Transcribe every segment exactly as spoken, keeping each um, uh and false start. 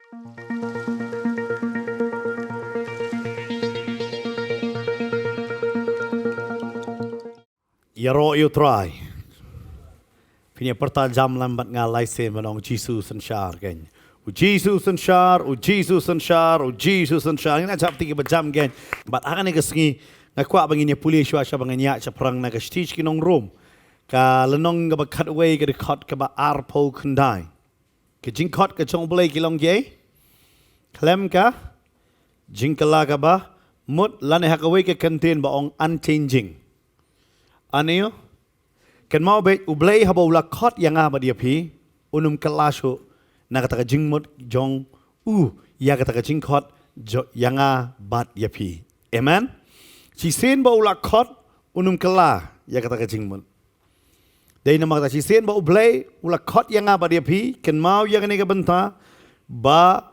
Ïaroh ïa U Trai. Phin ïa pyrta jam lang bad nga lai sien ban ong Jisu synshar kein. U Jisu synshar, u Jisu synshar, u Jisu synshar. Ngin ïa jam tiki ba jam kein. Bad ha kane ka sngi nga kwah ba ngin ïa pule shuwa shuwa ba ngin ïa shaphrang na ka shithi sha ki nong Rom. Ka lynnong kaba khatwei ka dkhot kaba arphew khyndai. Ka jingkhot ka jong U Blei ki long kiei? Khlem ka jingkylla kaba mut lane ha kawei ka kyntien ba ong unchanging. Ane ïoh? Kynmaw beit U Blei haba u la khot ïa nga bad ïa phi, un ym kylla shuh na kata ka jingmut jong u ïa kata ka jingkhot jo-, ïa nga bad ïa phi. Amen. Shisien ba u la khot, un ym kylla ïa kata ka jingmut. Dei namar kata shisien ba U Blei u la khot ïa nga bad ïa phi, kynmaw ïa kane ka bynta ba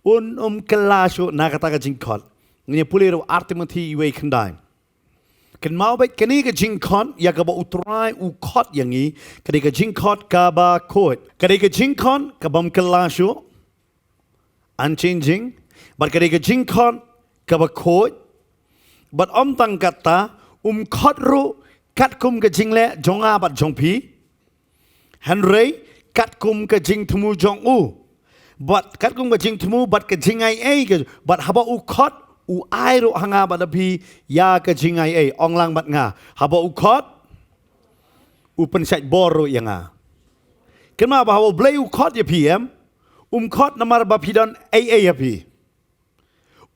un ym kylla shuh na kata ka jingkhot. Ngin ïa pule ruh ar Timothi wei khyndai. Kynmaw beit kane ka jingkhot ïa kaba U Trai u khot ïa ngi, ka dei ka jingkhot kaba khuid. Ka dei ka jingkhot kabym kylla shuh, unchanging, bad ka dei ka jingkhot kaba khuid. Bad ym tang katta, um khot ruh katkum ka jingleh jong nga bad jong phi. Hynrei katkum ka jingthmu jong u. Bad katkum ka jingthmu bad ka jingaiei ka, bad haba u khot u ai ruh ha nga bad ha phi ïa ka jingaiei. Ong lang bad nga. Haba u khot u pynshait bor ruh ïa nga. Kynmaw ba haba U Blei u khot ïa phi em, um khot namar ba phi don eiei ha phi.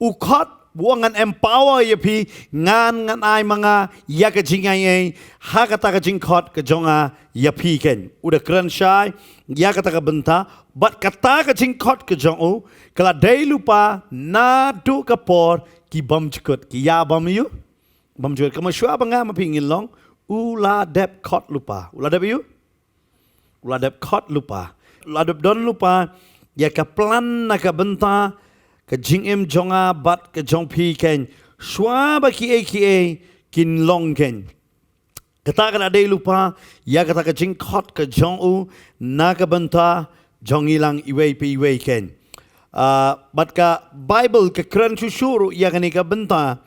U khot ba u ngan empower ïa phi, ngan ngan ai ma nga ïa ka jingaiei ha kata ka jingkhot ka jong nga ïa phi kein. U da kren shai ïa kata ka bynta bad kata ka jingkhot ka jong u ka la dei lypa naduh ka por ki bymjukut, ki ïa bym ïoh, bymjukut. Ka mut shuwa ba nga ma phi ngin long, u la dep khot lypa. U la dep ïoh? U la dep khot lypa. U la dep don lypa ïa ka plan na ka bynta ka jingim jong nga bad ka jong phi kein. Shuwa ba kiei kiei kin long kein. Kata ka la dei lypa ïa kata ka jingkhot ka jong u na ka bynta jong ngi lang iwei pa iwei kein. Ah, bad ka Baibl ka kren shuh shuh ruh ïa kane ka bynta.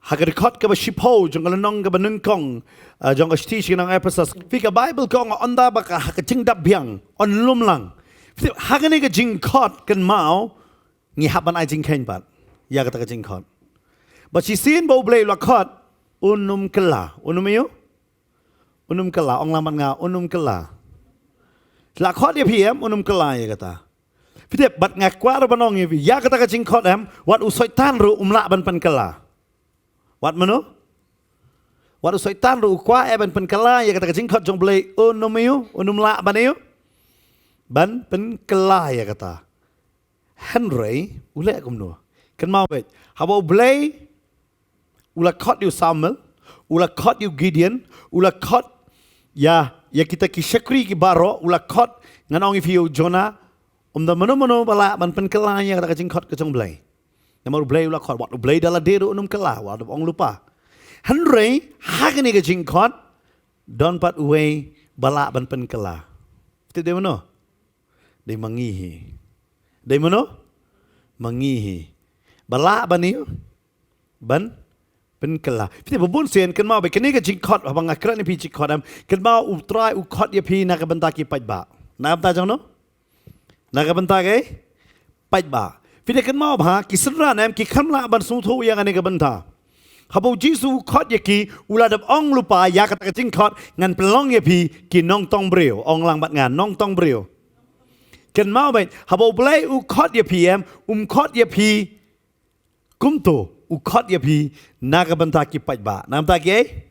Ha ka dkhot kaba shiphew jong ka lynnong kaba nyngkong, ah, jong ka shithi sha ki nong Ephesus. Phi, ka Baibl ka ong ynda ba ka ha ka jingdap biang yn lum lang. Phi, ha kane ka jingkhot kynmaw ngi hap ban ai jingkheiñ pat ïa kata ka jingkhot. Bad shisien ba U Blei u la khot, un ym kylla, un ym ïoh? Un ym kylla, ong lang bad nga, un ym kylla. La khot ïa phi em, un ym kylla ïa kata. Phi tip, bad nga kwah ruh ban ong ïa phi, ïa kata ka jingkhot em, wat u Soitan ruh um lah ban pynkylla. Wat mano? Wat u Soitan ruh u kwah eh ban pynkylla ïa kata ka jingkhot jong U Blei, un ym ïoh, un ym lah ban ïoh? Ban pynkylla ïa kata. Hynrei u leh kumno? Kynmaw beit, haba U Blei u la khot ïa u Samuel, u la khot ïa u Gideon, u la khot ïa, ïa kita ki shakri ki baroh, u la khot, ngan ong ïa phi, ïa u Jonah, um don mano mano ba lah ban pynkylla ïa kata ka jingkhot ka jong U Blei. Namar U Blei u la khot, wat U Blei da lade ruh un ym kylla, wat ong lypa. Hynrei ha kane ka jingkhot don pat uwei ba lah ban pynkylla. Te dei mano? Dei ma ngi hi. Dei mano? Ma ngi hi. Ba lah ban ïoh? Ban pynkylla. Phi te, ba bun sien kynmaw beit kane ka jingkhot, haba nga kren ïa phi jingkhot em, kynmaw U Trai u khot ïa phi na ka bynta ki paidbah. Na ka bynta jong no? Na ka bynta ki paidbah. Phi te, kynmaw ba ki synran em, ki khlem lah ban sngewthuh ïa kane ka bynta. Haba U Jisu u khot ïa ki, u la dep ong lypa ïa kata ka jingkhot, ngan pynlong ïa phi ki nongtong briew. Ong lang bad nga, nongtong briew. Kynmaw beit, haba U Blei u khot ïa phi em, um khot ïa phi kumto, u khot ïa phi na ka bynta ki paidbah. Na ka bynta kiei?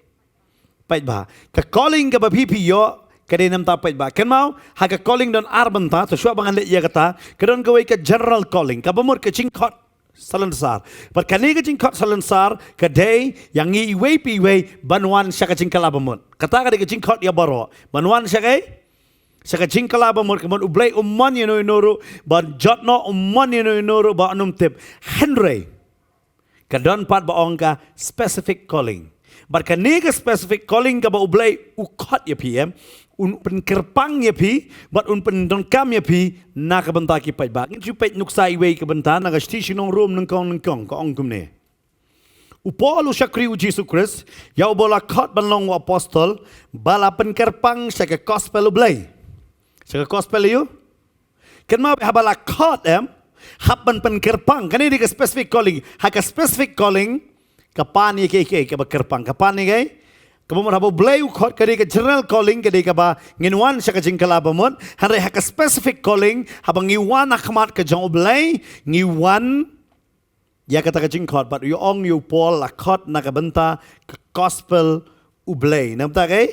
Paidbah. Ka calling kaba phi phi ïoh ka dei na ka bynta paidbah. Kynmaw, ha ka calling don ar bynta, to shuwa ba ngan leh ïa kata, ka don kawei ka general calling, kaba mut ka jingkhot salonsar. Bad kane ka jingkhot salonsar ka dei ïa ngi iwei pa iwei ban wan sha ka jingkylla ba mut. Kata ka dei ka jingkhot ïa baroh. Ban wan sha kaei? Sha ka jingkylla ba mut, ka mut U Blei um mon ïa no ïa no ruh ban jot noh, um mon ïa no ïa no ruh ba un ym tip. Hynrei ka don pat ba ong ka specific calling. Bad kane ka specific calling kaba U Blei u khot ïa phi em, un pynkyrpang ïa phi, bad un pyndonkam ïa phi na ka bynta ki paidbah. Ngin shu peit nuksa iwei ka bynta na ka shithi sha ki nong Rom nyngkong nyngkong, ka ong kumne. U Paul u shakri u Jisu Khrist, ïa uba la khot ban long u apostol, ba la pynkyrpang sha ka gospel U Blei. Sha ka gospel ïa u? Kynmaw bha, haba la khot em, hap ban pynkyrpang. Kane dei ka specific calling. Ha ka specific calling, ka pan ïa kiei kiei kaba kyrpang. Ka pan ïa kiei? Kaba mut haba U Blei u khot ka dei ka general calling, ka dei kaba ngin wan sha ka jingkylla ba mut. Hynrei ha ka specific calling, haba ngi wan ha khmat ka jong U Blei, ngi wan ïa kata ka jingkhot, bad u ong ïa u Paul la khot na ka bynta ka gospel U Blei. Na ka bynta kaei?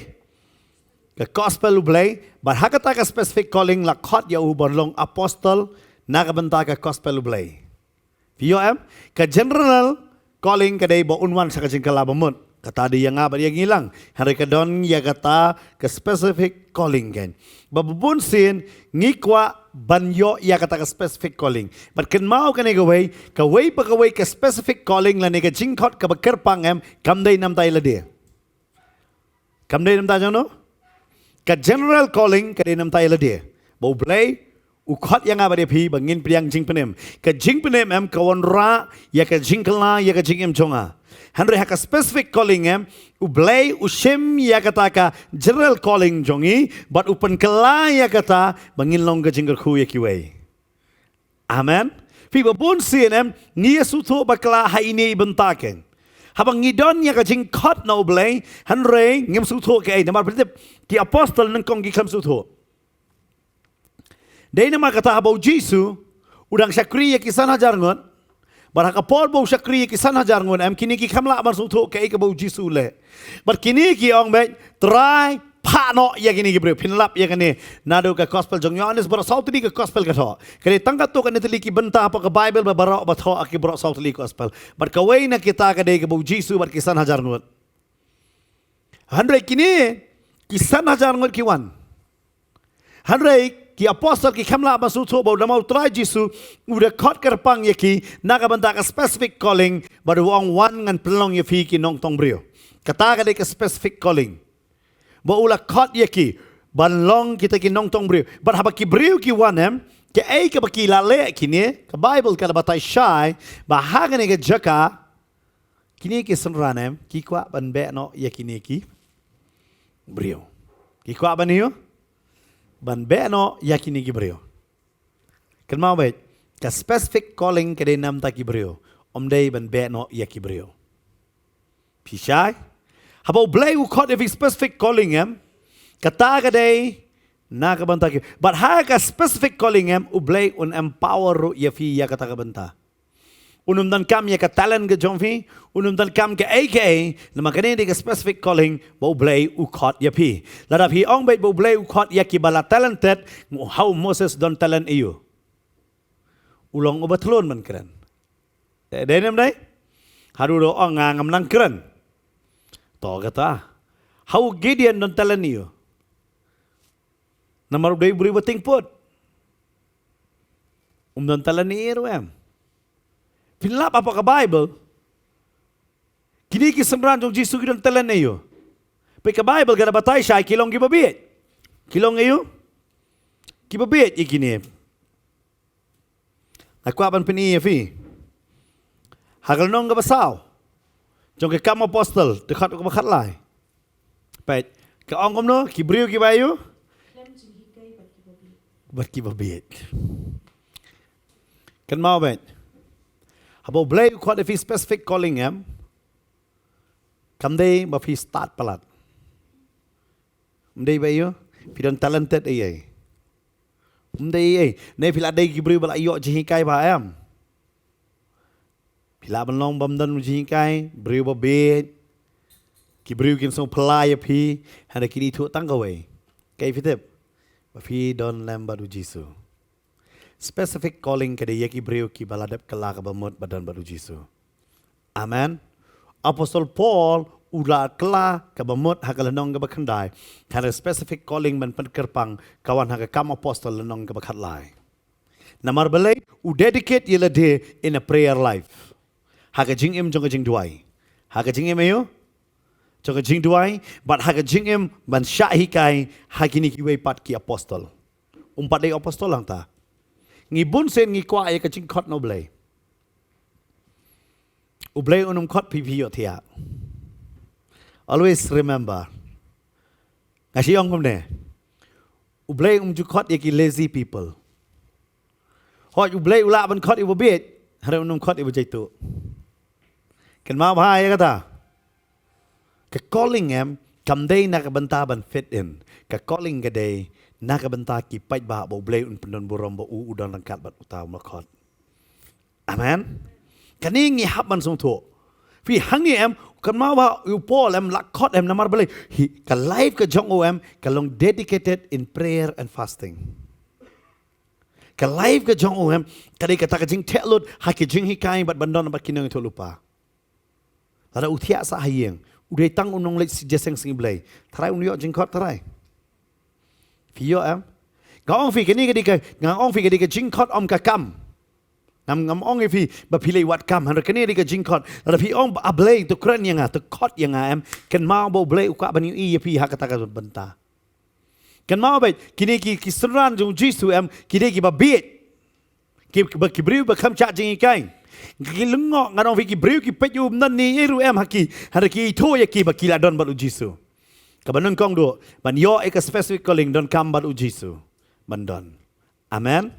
Ka gospel U Blei, bad ha kata ka specific calling la khot ïa u ban long apostol na ka bynta ka gospel U Blei. Phi ïoh em? Ka general calling ka dei ba un wan sha ka jingkylla ba mut. Kata dei ïa nga bad ïa ngi lang. Hynrei ka don ïa kata ka specific calling kan. Ba bun sien ngi kwah ban ïoh ïa kata ka specific calling. Bad kynmaw kane kawei, kawei pa kawei ka specific calling lane ka jingkhot kaba kyrpang em, kam dei namta ïa lade. Kam dei namta jong no? Ka general calling ka dei namta ïa lade. Ba U Blei u khot ïa nga bad ïa phi ba ngin pdiang jingpynim. Ka jingpynim em ka wanrah ïa ka jingkylla ïa ka jingim jong nga. Hynrei ha ka specific calling em, U Blei u shim ïa kata ka general calling jong ngi, bad u pynkylla ïa kata ba ngin long ka jingkyrkhu ïa kiwei. Amen. Phi, ba bun sien em, ngi ïa sngewthuh bakla ha ine i bynta kan. Haba ngi don ïa ka jingkhot na U Blei, hynrei ngim sngewthuh kaei, namar phi tip, ki apostol nyngkong ki khlem sngewthuh. Dei namar kata haba U Jisu u dang shakri ïa ki san hajar ngut, bad ha ka por ba u shakri ïa ki san hajar ngut em, kine ki khlem lah ban sngewthuh kaei kaba U Jisu u leh. Bad kine ki ong beit, Trai, phah noh ïa kine ki briew. Phin lap ïa kane naduh ka gospel jong Ïoannis, baroh saw tylli ka gospel ka thoh. Ka dei tang katto katne tylli ki bynta hapoh ka Baibl ba baroh ba thoh ha ki baroh saw tylli gospel. Bad kawei na kita ka dei kaba U Jisu bad ki san hajar ngut. Hynrei kine ki san hajar ngut ki wan. Hynrei ki apostol ki khlem lah ban sngewthuh ba u, namar U Trai Jisu u da khot kyrpang ïa ki na ka bynta ka specific calling, bad u ong, wan ngan pynlong ïa phi ki nongtong briew. Kata ka dei ka specific calling. Ba u la khot ïa ki ban long kita ki nongtong briew. Bad haba ki briew ki wan em, kaei kaba ki la leh kine, ka Baibl ka la batai shai ba ha kane ka jaka, kine ki synran em, ki kwah ban beh noh ïa kine ki briew. Ki kwah ban ïoh? Ban beh noh ïa kine ki briew. Kynmaw beit, ka specific calling ka dei namta ki briew. Ym dei ban beh noh ïa ki briew. Phi shai? Haba U Blei u khot ïa phi specific calling em, kata ka dei na ka bynta ki. Bad ha ka specific calling em, U Blei un empower ruh ïa phi ïa kata ka bynta. Un ym donkam ïa ka talent ka jong phi, un ym donkam kaei kaei, namar kane dei ka specific calling ba U Blei u khot ïa phi. Lada phi ong beit ba U Blei u khot ïa kiba la talented, ha u Moses don talent aïu? U long uba thlun ban kren. Dei, dei ne ym dei? Haduh ruh u ong nga ngam nang kren. To kata. Ha u Gideon don talent aïu? Namar u dei u briew ba tieng put. Um don talent aïu ruh em. Phin lap hapoh ka Baibl. Kine ki synran jong U Jisu ki don talent aïu? Peit ka Baibl ka da batai shai ki long kiba bieit. Ki long aïu? Kiba bieit ïa kine. Nga kwah ban pyni ïa phi. Ha ka lynnong kaba saw jong ki Kam Apostol, dkhot kaba khatlai. Peit, ka ong kumno, ki briew kiba aïu? Bad kiba bieit. Kynmaw beit. Haba U Blei u khot ïa phi specific calling em, kam dei ba phi stad palat. Ym dei ba aïu? Phi don talented ei ei. Ym dei ei ei. Ne phi la dei ki briew ba la ïoh jinghikai bha em. Phi lah ban long bym don jinghikai, briew ba bieit. Ki briew kin sngewphylla ïa phi, hynrei kin ithuh tang kawei. Kaei phi tip? Ba phi don lem bad U Jisu. Specific calling ka dei ïa ki briew kiba la dep kylla kaba mut ba don bad U Jisu. Amen. Apostol Paul u la kylla kaba mut ha ka lynnong kaba khyndai. Hynrei specific calling ban pynkyrpang ka wan ha ka Kam Apostol lynnong kaba khatlai. Namar balei? U dedicate ïa lade in a prayer life. Ha ka jingim jong ka jingduwai. Ha ka jingim aïu? jong ka jingduwai bad ha ka jingim ban shah hikai ha kine kiwei pat ki apostol. Um pat dei apostol hangta. Ngi bun sien ngi kwah ïa ka jingkhot na U Blei. U Blei un ym khot phi phi ïohthiah. Always remember. Nga shu ong kumne. U Blei um ju khot ïa ki lazy people. Hooid U Blei u lah ban khot ïa uba bieit, hynrei un ym khot ïa uba jaituh. Kynmaw bha ïa kata. Ka calling em kam dei na ka bynta ban fit in. Ka calling ka dei na ka bynta ki paidbah ba U Blei un pyndon burom ba u u don ryngkat bad uta u ma khot. Amen. Kane ngi hap ban sngewthuh. Phi hangne em, kynmaw ba u Paul em la khot em namar balei? Hi, ka life ka jong u em ka long dedicated in prayer and fasting. Ka life ka jong u em ka dei kata ka jingtheh lut ha ki jinghikai bad ban don bad ki nongïathuhlypa. Lada u thiah sah ha ïing, u dei tang u nongleit sha jingïaseng sngi Blei. Tharai un ïoh jingkhot tharai. Phi ïoh em? Nga ong phi kane ka dei ka, nga ong phi ka dei ka jingkhot ym ka kam. Ngam, ngam ong ïa phi ba phi leit wad kam, hynrei kane ka dei ka jingkhot. Lada phi ong ba, ah, Blei to kren ïa nga, to khot ïa nga em, kynmaw ba U Blei u kwah ban ïohi ïa phi ha kata ka bynta. Kynmaw beit, kine ki, ki synran jong U Jisu em, ki dei kiba bieit. Ki, ba ki briew ba kham shah jinghikai. Ki lyngngoh, ngan ong phi ki briew ki peit ïa u ym don ne ei ruh em ha ki, hynrei ki ithuh ïa ki ba ki la don bad U Jisu. Kaba nyngkong duh, ban ïoh ïa ka specific calling donkam bad U Jisu. Ban don. Amen.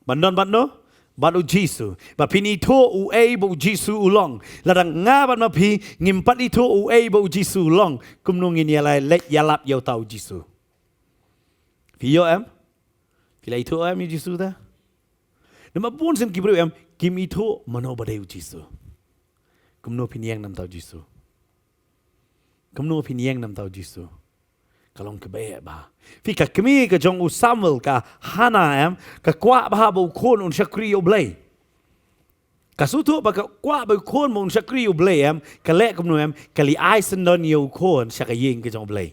Ban don bad no? Bad U Jisu. Ba phin ithuh uei ba U Jisu u long. Lada nga bad ma phi ngim pat ithuh uei ba U Jisu u long, kumno ngin ïa leit ïalap ïa uta U Jisu? Phi ïoh em? Phi la ithuh em ïa U Jisu ta? Namar bun sien ki briew em kim ithuh mano ba dei U Jisu. Kumno phin ïeng na bynta U Jisu? Kumno phin ïeng na bynta U Jisu? Ka long kaba eh bha. Phi, ka kmie ka jong u Samuel, ka Hana em, ka kwah bha ba u khun un shakri ïa U Blei. Ka sngewthuh ba ka kwah ba u khun ba un shakri ïa U Blei em, ka leh kumno em, ka leit ai syndon ïa u khun sha ka ïing ka jong U Blei.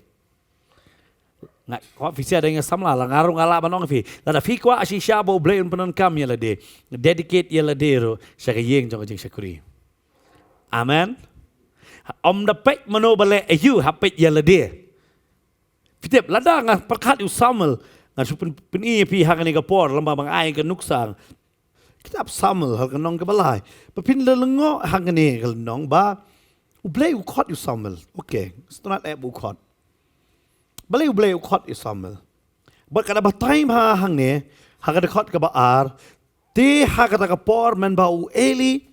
Nga kwah phi sngewthuh, dei nga samla, la nga ruh nga lah ban ong phi, lada phi kwah shisha ba U Blei un pyndonkam ïa lade, dedicate ïa lade ruh sha ka ïing jong ka jingshakri. Amen. Ym da peit mano ba leh aïu, hap peit ïa lade. Phi tip, lada nga pyrkhat ïa u Samuel, nga shu pyn, pyni ïa phi ha kane ka por, lymba ba nga ai ka nuksa. Kitab Samuel, ha ka lynnong kaba lai. Ba phin da lyngngoh ha kane ka lynnong ba U Blei u khot ïa u Samuel. Okay, sngewtynnat eh ba u khot. Balei U Blei u khot ïa u Samuel? Bad ka da batai bha hangne, ha ka dkhot kaba ar, te ha kata ka por mynba u Eli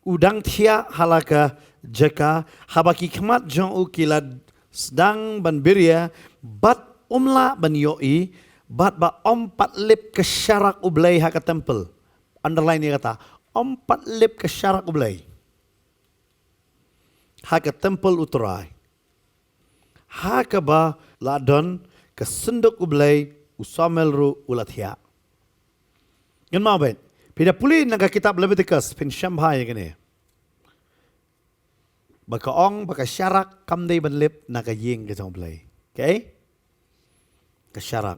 u dang thiah ha la ka jaka, haba ki khmat jong u ki la sdang ban biria, bad um lah ban ïohi, bad ba ym pat lip ka sharak U Blei ha ka temple. Underline ïa kata, ym pat lip ka sharak U Blei ha ka temple U Trai. Ha kaba la don ka synduk U Blei, u Samuel ruh u la thiah. Kynmaw beit, phi da pule na ka kitab Leviticus, phin shem bha ïa kane. Ba ka ong ba ka sharak kam dei ban lip na ka ïing ka jong U Blei. Okay? Ka sharak.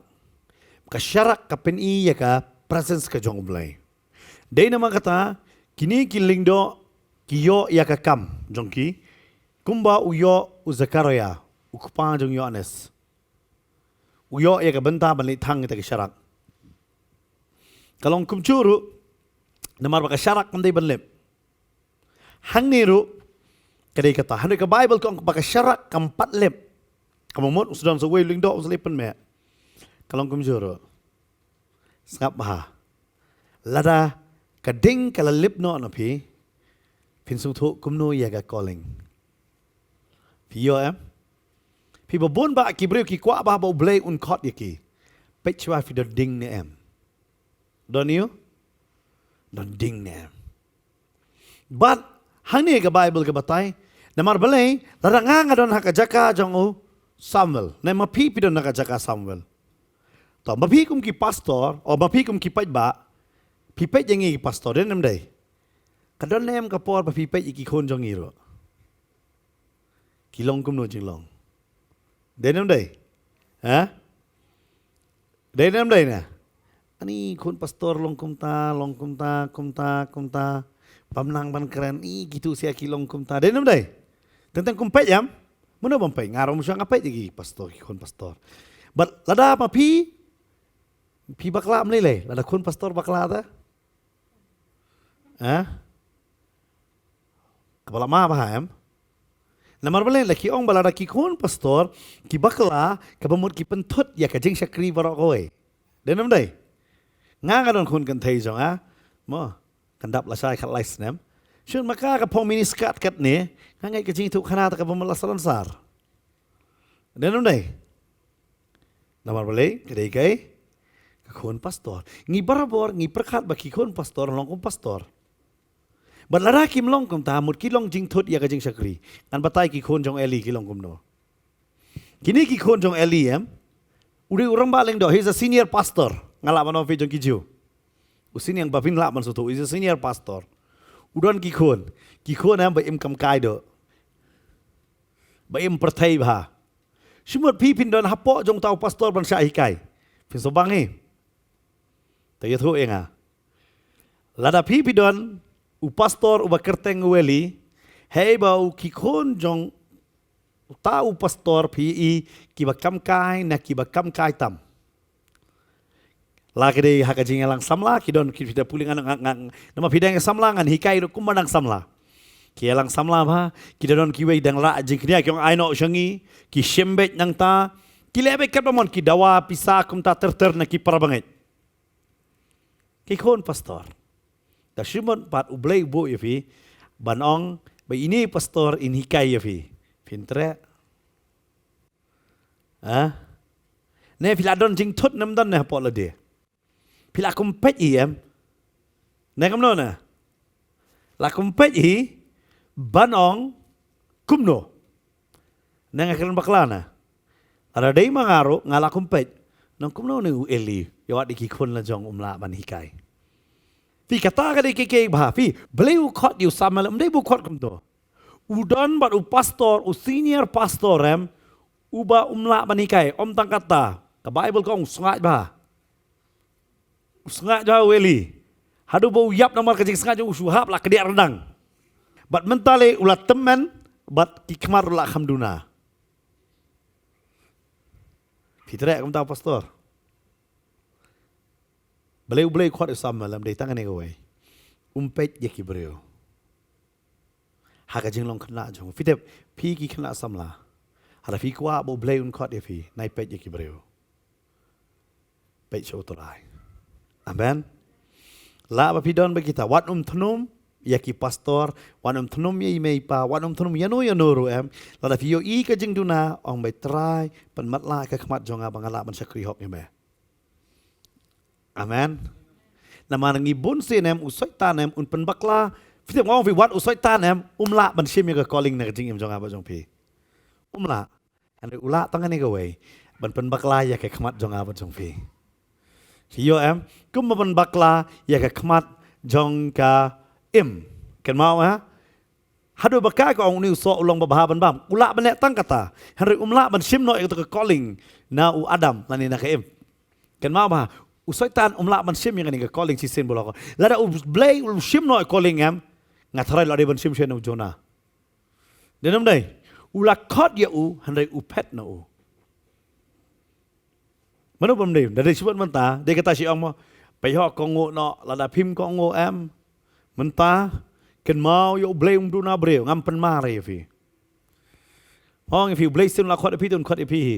Ka sharak ka pyni ïa ka presence ka jong U Blei. Dei namar kata, kine ki lyngdoh ki ïoh ïa ka kam jong ki, kumba u ïoh u Zakaria, u kpa jong u Ïoannis. U ïoh ïa ka bynta ban leit thang ïa ka sharak. Ka long kumjuh ruh, namar ba ka sharak kam dei ban lip. Hangne ruh, ka dei kata. Hynrei ka Baibl ka ong ba ka sharak kam pat lip. Ka mut u sdang sa wei lyngdoh u sa leit pynmih. Ka long kumjuh ruh. Sngap bha. Lada ka ding ka la lip noh na phi, phin sngewthuh kumno ïa ka calling. Phi ïoh em? Phi, ba bun ba ki briew ki kwah bha ba U Blei un khot ïa ki. Peit shuwa phi don ding ne em. Don ïoh? Don ding ne em. Bad hangne ka Baibl ka batai, namar balei, lada nga nga don ha ka jaka jong u Samuel, ne ma phi phi don ha ka jaka Samuel. To, ma phi kum ki pastor, o ma phi kum ki paidbah, phi peit ïa ngi ki pastor, dei ne ym dei? Ka don ne em ka por ba phi peit ïa ki khun jong ngi ruh? Ki long kumno jinglong? Dei ne ym dei? Ha? Dei ne ym dei ne? Ani khun pastor long kumta, long kumta, kumta, kumta. Bym nang ban kren, i kitu sia ki long kumta. Dei ne ym dei? Teng teng kum peit em? Mano bym peit, nga ruh shu nga peit ïa ki pastor, ki khun pastor. But lada ma phi, phi bakla, ym lei lei lada khun pastor bakla ta. Eh? Kaba la ma bha, em? Namar balei? La ki ong ba lada ki khun pastor ki bakla, kaba mut ki pynthut ïa ka jingshakri baroh kawei. Dei ne ym dei? Nga, nga don khun kynthei jong nga, mo, kan dap lashai khatlai snem. Shuh ma ka ka phong mini skirt katne, nga ngeit ka jingïathuhkhana ta kaba mut la salonsar. Dei ne ym dei? Namar balei? Ka dei kaei? Ka khun pastor. Ngi barabor ngi pyrkhat ba ki khun pastor long kum pastor. Bad lada kim long kumta, mut ki long jingthut ïa ka jingshakri. Ngan batai ki khun jong Eli ki long kumno. Kine ki khun jong Eli, em? U dei u rangbah lyngdoh, he's a senior pastor. Nga lah ban ong phi jong ki Jiw. U senior, ba phin lah ban sngewthuh, he's a senior pastor. U don ki khun. Ki khun, em, ba im kam kai doh, ba im pyrthei bha. Shu mut phi phin don hapoh jong uta u pastor ban shah hikai, phin sngewbang hi? To ïathuh ïa nga. Lada phi phi don u pastor uba kyrteng u Eli, hei ba u ki khun jong uta u pastor phi i kiba kam kai na kiba kam kai tam. La ki dei ha ka jingïalang samla, ki don ki, phi da pule ngan, ngan, ngan, namar phi dang samla, ngan hikai ruh kumba dang samla. Ki ïalang samla bha, ki da don kiwei dang rah jingkñia, ki ong ai noh sha ngi, ki shim beit nangta, ki leh beit katba mon, ki dawa pisa kumta ter ter na ki para bangeit. Ki khun pastor. Da shu mut pat U Blei u buh ïa phi ban ong ba ine i pastor in hikai ïa phi, phin treh? Ha? Ne phi la don jingthut ne ym don ne hapoh lade? Phi la kum peit hi, em? Ne kumno ne? La kum peit hi ban ong kumno? Ne nga kren bakla ne? Lada dei ma nga ruh nga la kum peit. Nang kumno ne u Eli, ïa wat ïa ki khun la jong um lah ban hikai. Phi, kata ka dei kiei kiei bha. Phi, balei u khot ïa u Samuel, ym dei ba u khot kumto. U don bad u pastor, u senior pastor, em, uba um lah ban hikai. Ym tang kata, ka Bible ka ong u sngaid bha. U sngaid bha u Eli. Haduh ba u ïap namar ka jingsngaid jong u, shu hap la kdiah ryndang. Bad mynta lei u la tymmen, bad ki khmat ruh la kham duna. Phi treh kumta pastor? Balei U Blei u khot ïa u Samuel, ym dei tang kane kawei. Um peit ïa ki briew ha ka jinglong khynnah jong u. Phi tip, phi ki khynnah samla, haba phi kwah ba U Blei un khot ïa phi, nai peit ïa ki briew. Peit sha U Trai. Amen. Lah ba phi don bad kita, wat nym thnum ïa ki pastor, wat nym thnum ïa i mei i pa, wat nym thnum ïano ïano ruh, em. Lada phi ïohi ka jingduna, ong beit, Trai, pynmatlah ïa ka khmat jong nga ba ngan lah ban shakri hok ïa me. Amen. Namar ngi bun sien, em, u Soitan, em, un pynbakla. Phi tip, nga ong phi, wat u Soitan, em, um lah ban shim ïa ka calling na ka jingim jong nga bad jong phi. Um lah. Hynrei u lah tang kane kawei, ban pynbakla ïa ka khmat jong nga bad jong phi. Phi ïoh, em? Kumba pynbakla ïa ka khmat jong ka im. Kynmaw, ha? Haduh ba ka, ka ong, une u soh u long ba bha ban bam, u lah ban leh tang kata. Hynrei um lah ban shim noh ïa kato ka calling na u Adam lane na ka Im. Kynmaw bha, u Soitan um lah ban shim ïa kane ka calling shisien ba u la khot. Lada U Blei u shim noh ïa ka calling, em, nga tharai u la dei ban shim shuwa na u Jonah. Dei ne ym dei? U la khot ïa u, hynrei u phet na u. Mano bym dei? Da dei shu bud mynta, dei kata shi ong mo. Peit ho, kohnguh noh, lada phim kohnguh, em. Mynta, kynmaw ïa U Blei, um duna briew, ngam pynmar ïa phi. Ong ïa phi, U Blei shisien u la khot ïa phi, te un khot ïa phi hi.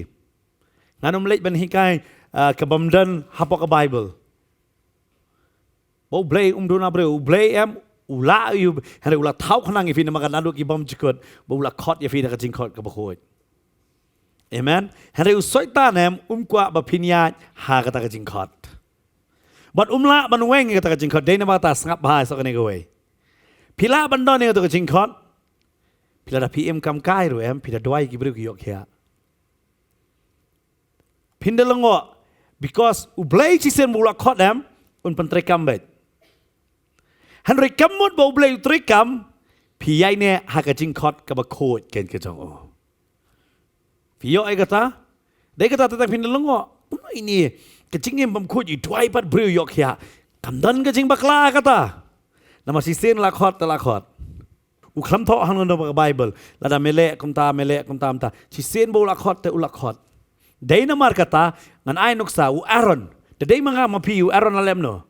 Ngan ym leit ban hikai, ah, ka bym don hapoh ka Bible. Ba U Blei um duna briew, U Blei, em, u la ïa u, hynrei u la thaw khnang ïa phi namar ka, naduh ki bymjukut, ba u la khot ïa phi da ka jingkhot kaba khuid. Amen. Hynrei u Soitan, em, um kwah ba phin ïaid ha kata ka jingkhot. Bad um lah ban weng ïa kata ka jingkhot, dei namar kata sngap bha ïa soh kane kawei. Phi lah ban don ïa kata ka jingkhot. Phi, lada phi im kam kai ruh, em, phi da duwai ki briew ki ïoh khiah. Phin da lyngngoh, because U Blei shisien ba u la khot, em, un pyntreikam beit. Hynrei kam mut ba U Blei u treikam, phi ïaineh ha ka jingkhot kaba khuid kein ka jong u. Phi ïoh ïa kata? Dei kata te tang phin da lyngngoh. Kumno ine, ka jingim bym khuid, i duwai pat briew ïoh khiah. Kam don ka jingbakla kata. Namar shisien la khot, te la khot. U khlem thoh hangno hangno ba ka Baibl. Lada me leh kumta, me leh kumta, kumta. Shisien ba u la khot te u la khot. Dei namar kata, ngan ai nuksa, u Aaron. Te dei ma nga ma phi, u Aaron la leh kumno.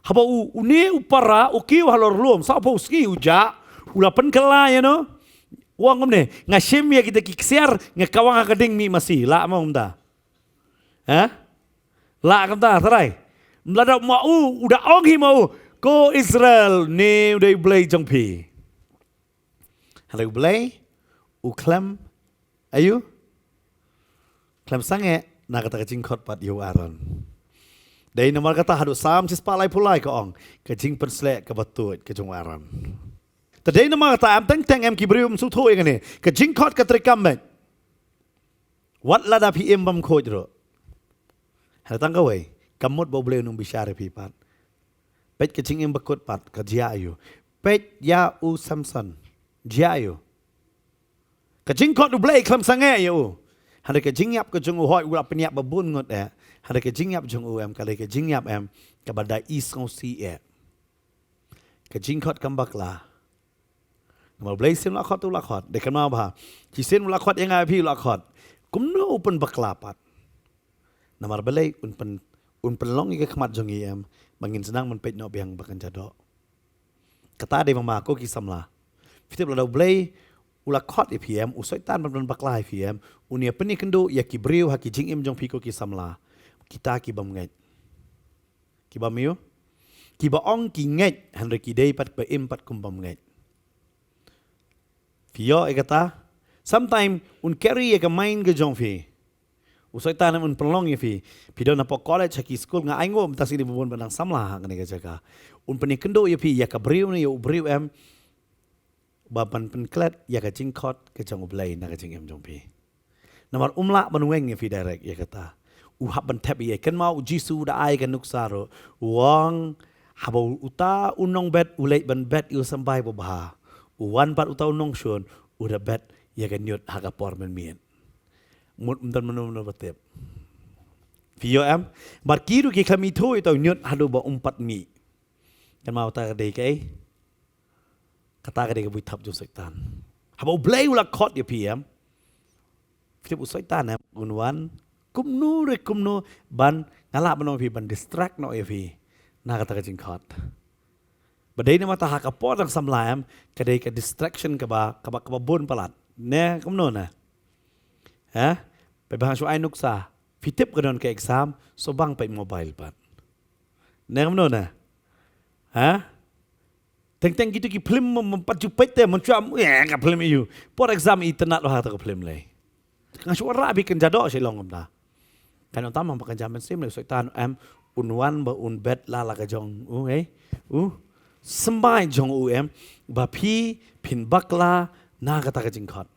Haba u, une u para, u kiew halor lum, saphew sngi u jah, u la pynkylla ïa no. U ong kumne, nga shim ïa kita ki ksiar, nga kawang ha ka dieng mih masi, lah mo kumta. Ha? Lah kumta, trai. Lada ma u, u da ong hi ma u, ko Israel, une u dei u Blei jong phi. Hynrei u Blei, u khlem, aïu? Khlem sangeh, na kata ka jingkhot pat ïa u Aaron. Dei namar kata haduh Salm shispah laiphew lai ka ong, ka jingpynsleh kaba tuid ka jong u Aaron. Te dei namar kata em teng teng em ki briew ym sngewthuh ïa kane, ka jingkhot ka treikam beit. Wat lada phi im bym khuid ruh. Hynrei tang kawei, kam mut ba u Blei un ym bishar ïa phi pat. Peit ka jingim bakut pat, ka jia aïu. Peit ïa u Samson, jia aïu. Ka jingkhot u Blei khlem sangeh ïa u. Hynrei ka jingïap ka jong u hooid u la pynïap ba bun ngut eh. Hynrei ka jingïap jong u em ka dei ka jingïap em kaba da i sngewsih eh. Ka jingkhot kam bakla. Namar u Blei shisien u la khot u la khot. Dei kynmaw bha. Shisien u la khot ïa nga ïa phi u la khot. Kumno u pynbakla pat. Namar balei un pyn, un pynlong ïa ka khmat jong ngi em ba ngin sdang ban peit noh biang ba kan jia doh. Kata dei ma ma ko ki samla. Phi tip lada u Blei u la khot ïa phi em, u Soitan ban pynbakla ïa phi em, un ïa pynïakynduh ïa ki briew ha ki jingim jong phi ko ki samla. Kita ki bym ngeit. Ki bym ïoh. Ki ba ong ki ngeit, hynrei ki dei pat ba im pat kum bym ngeit. Phi ïoh ïa kata? Sometimes un carry ïa ka mind ka jong phi. U Soitan em un pynlong ïa phi. Phi don hapoh college ha ki skul nga ai nguh mynta sngi dei ba bun ba dang samla ha kane ka jaka. Un pynïakynduh ïa phi ïa ka briew ne ïa u briew em. Ba ban pynklet ïa ka jingkhot ka jong u Blei na ka jingim jong phi. Namar um lah ban weng ïa phi direct ïa kata. U hap ban thep ïa, kynmaw u Jisu u da ai ka nuksa ruh. U ong haba uta u nongbet u leit ban bet ïa u symbai babha. U wan pat uta u nongshun u da bet ïa ka ñiut ha ka por mynmiet. Mut ym don mano mano ba tip. Phi ïoh em? Bad ki ruh ki khlem ithuh ïa uta u ñiut haduh ba um pat mih. Kynmaw uta ka dei kaei? Kata ka dei ka buit thap jong u Soitan. Haba u Blei u la khot ïa phi em. Phi tip u Soitan em un wan kumno re kumno ban, nga lah ban ong ïa phi, ban distract noh ïa phi na kata ka jingkhot. Ba dei namar ta ha ka por dang samla em ka dei ka distraction kaba, kaba, kaba bun palat. Ne kumno ne? Ha? Peit ba hang shu ai nuksa. Phi tip ka don ka exam, shu bang peit mobile pat. Ne kumno ne? Ha? Teng teng kitu ki film mo, mo pat ju peit te, mon chua mo, eh, ka film ïa u. Por exam i tynat ha ta ka film lei. Nga shu rah bha kan jia doh shi long kumta. Kan ong tam ba kan jia mynsiem lei, u Soitan em un wan ba un bet la la ka jong u, eh? U symbai jong u em ba phi phin bakla na kata ka jingkhot.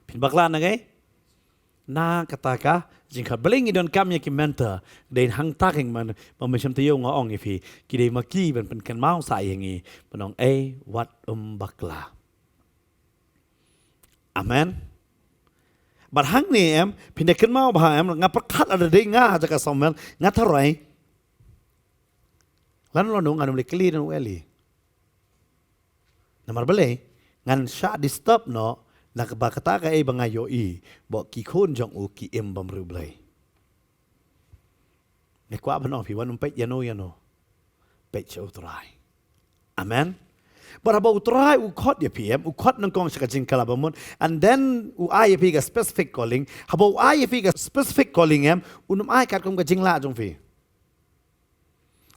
Phin bakla na kaei? Na kata ka jingkhot. Balei ngi donkam ïa ki mentor? Dei hangta keiñ man, ma mynsiem taïew nga ong ïa phi. Ki dei ma ki ban pynkynmaw sa ïa ngi. Ban ong ei wat ym bakla. Amen. Bad hangne em, phin da kynmaw bha em, nga pyrkhat lada dei nga ha jaka Samuel, nga tharai. Lano lano ngan ym leh kylli don u Eli. Namar balei, ngan shah disturb noh, na kaba kata kaei ba nga ïohi, ba ki khun jong u ki im bymriewblei. Nga kwah ban ong phi wan ym peit ïano ïano. Peit sha u Trai. Amen. Bad haba u Trai u khot ïa phi em, u khot nyngkong sha ka jingkylla bamut, and then u ai ïa phi ka specific calling, haba u ai ïa phi ka specific calling em, un ym ai katkum ka jinglah jong phi.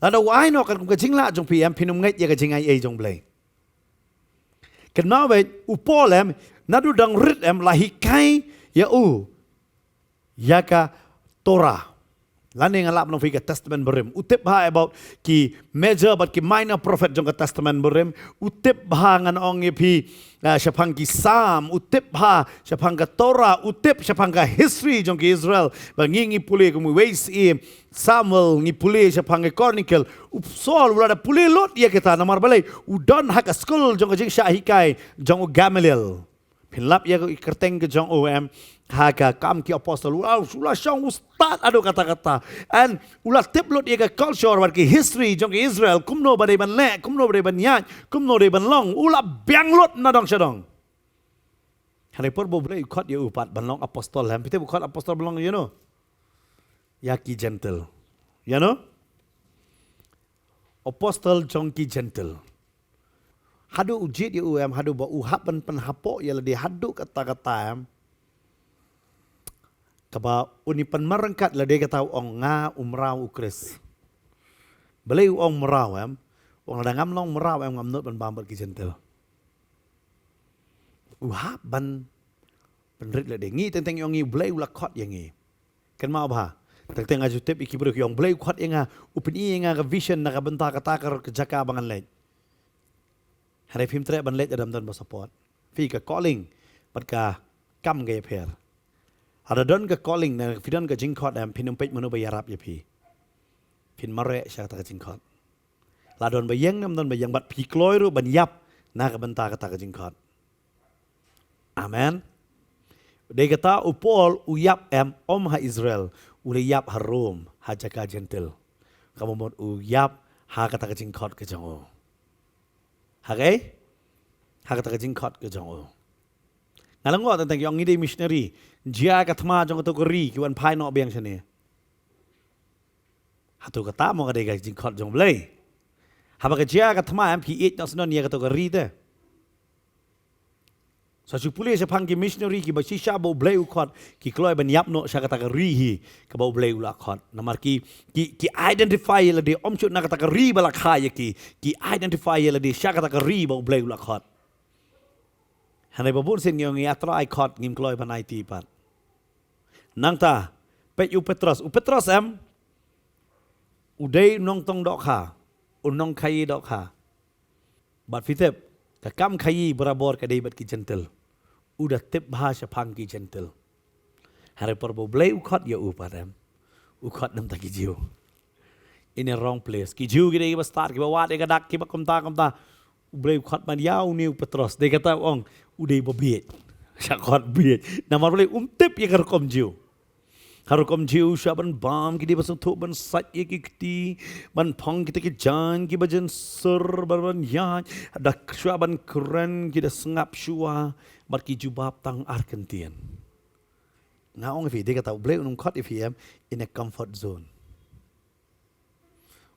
Lada u ai noh katkum ka jinglah jong phi em, phin ym ngeit ïa ka jingaiei jong u Blei. Kynmaw beit u Paul em, naduh dang rit em la hikai ïa u ïa ka Torah. Lane nga lah ban ong phi ka Testament Barim. U tip bha about ki major bad ki minor prophet jong ka Testament Barim. U tip bha ngan ong ïa phi, ah, shaphang ki Psalm, u tip bha shaphang ka Torah, u tip shaphang ka history jong ki Israel. Ba ngi ngi pule kum u Wei Samuel, ngi pule shaphang ka Chronicle. U Saul u la da pule lut ïa kita namar balei u don ha ka skul jong ka jingshah hikai jong u Gamaliel. Phin lap ïa ka kyrteng ka jong u em, Ha ka Kam ki Apostol, u la, u la shong u stad haduh katta katta. And u la tip lut ïa ka culture bad ki history jong ki Israel, kumno ba dei ban leh, kumno ba dei ban ïaid, kumno dei ban long, u la biang lut na dong sha dong. Hynrei por ba U Blei u khot ïa u pat ban long apostol, em, phi tip u khot apostol ban long ïa uno? Ïa ki Gentile. Ïa uno? Apostol jong ki Gentile. Haduh u jied ïa u, em, haduh ba u hap ban pynhapoh ïa lade haduh katta katta, em. Kaba u ni pynmar ryngkat lade kata u ong nga u mraw u Khrist. Balei u ong mraw, em? U ong lada ngam long mraw, em, ngam nud ban bam bad ki Gentile. U hap ban pynrit lade. Ngi teng teng ïa u ong ngi U Blei u la khot ïa ngi. Kynmaw bha. Teng teng nga ju tip ïa ki briew ki ong Blei u khot ïa nga, u pyni ïa nga ka vision na ka bynta kata ka jaka ba ngan leit. Hynrei phim treh ban leit lada ym don ba support. Phi ka calling bad ka kam ka ïapher. Lada don ka calling ne phi don ka jingkhot, em, phin ym peit mano ba ïarap ïa phi. Phin mareh sha kata ka jingkhot. La don ba ïeng ne ym don ba ïeng bad phi kloi ruh ban ïap na ka bynta kata ka jingkhot. Amen. Dei kata u Paul u ïap, em, ym ha Israel, u la ïap ha Rom, ha jaka Gentile. Kaba mut u ïap ha kata ka jingkhot ka jong u. Ha kaei? Ha kata ka jingkhot ka jong u. Nga la ong teng teng ïa u ong ngi dei missionary. Jia ka thma jong kato ka ri ki wan phai noh biang shane. Hato kata mo ka dei ka jingkhot jong U Blei? Haba ka jia ka thma, em, phi ïeit noh snon ïa kato ka ri te. Sa shu pule shaphang ki missionary kiba shisha ba U Blei u khot, ki kloi ban ïap noh sha kata ka ri hi kaba U Blei u la khot. Namar ki, ki, ki identify ïa lade ym shuh na kata ka ri ba la kha ïa ki, ki identify ïa lade sha kata ka ri ba U Blei u la khot. Hynrei ba bun sien ngi ong ïa U Trai khot ngim kloi ban aiti pat. Nangta peit u Petros, u Petros, em, u dei u nongtong dohkha, u nongkhaïi dohkha. Bad phi tip, ka kam khaïi barabor ka dei bad ki Gentile. U da tip bha shaphang ki Gentile. Hynrei por ba U Blei u khot ïa u pat, em, u khot namar ki Jiw. In a wrong place. Ki Jiw ki dei kiba stad, kiba wad ïa ka dak, kiba kumta kumta. U Blei u khot ban ïa une u Petros. Dei kata u ong u dei ba bieit. Sha khot bieit. Namar Blei um tip ïa ka rukom Jiw. Ha rukom Jiw shuwa ban bam ki dei ban sngewthuh ban sait ïa ki kti, ban phong kita ki jaiñ kiba jynsur, ban, ban ïaid, da shuwa ban kren ki da sngap shuwa, bad ki jubab tang ar kyntien. Nga ong ïa phi, dei kata U Blei un ym khot ïa phi, em, in a comfort zone.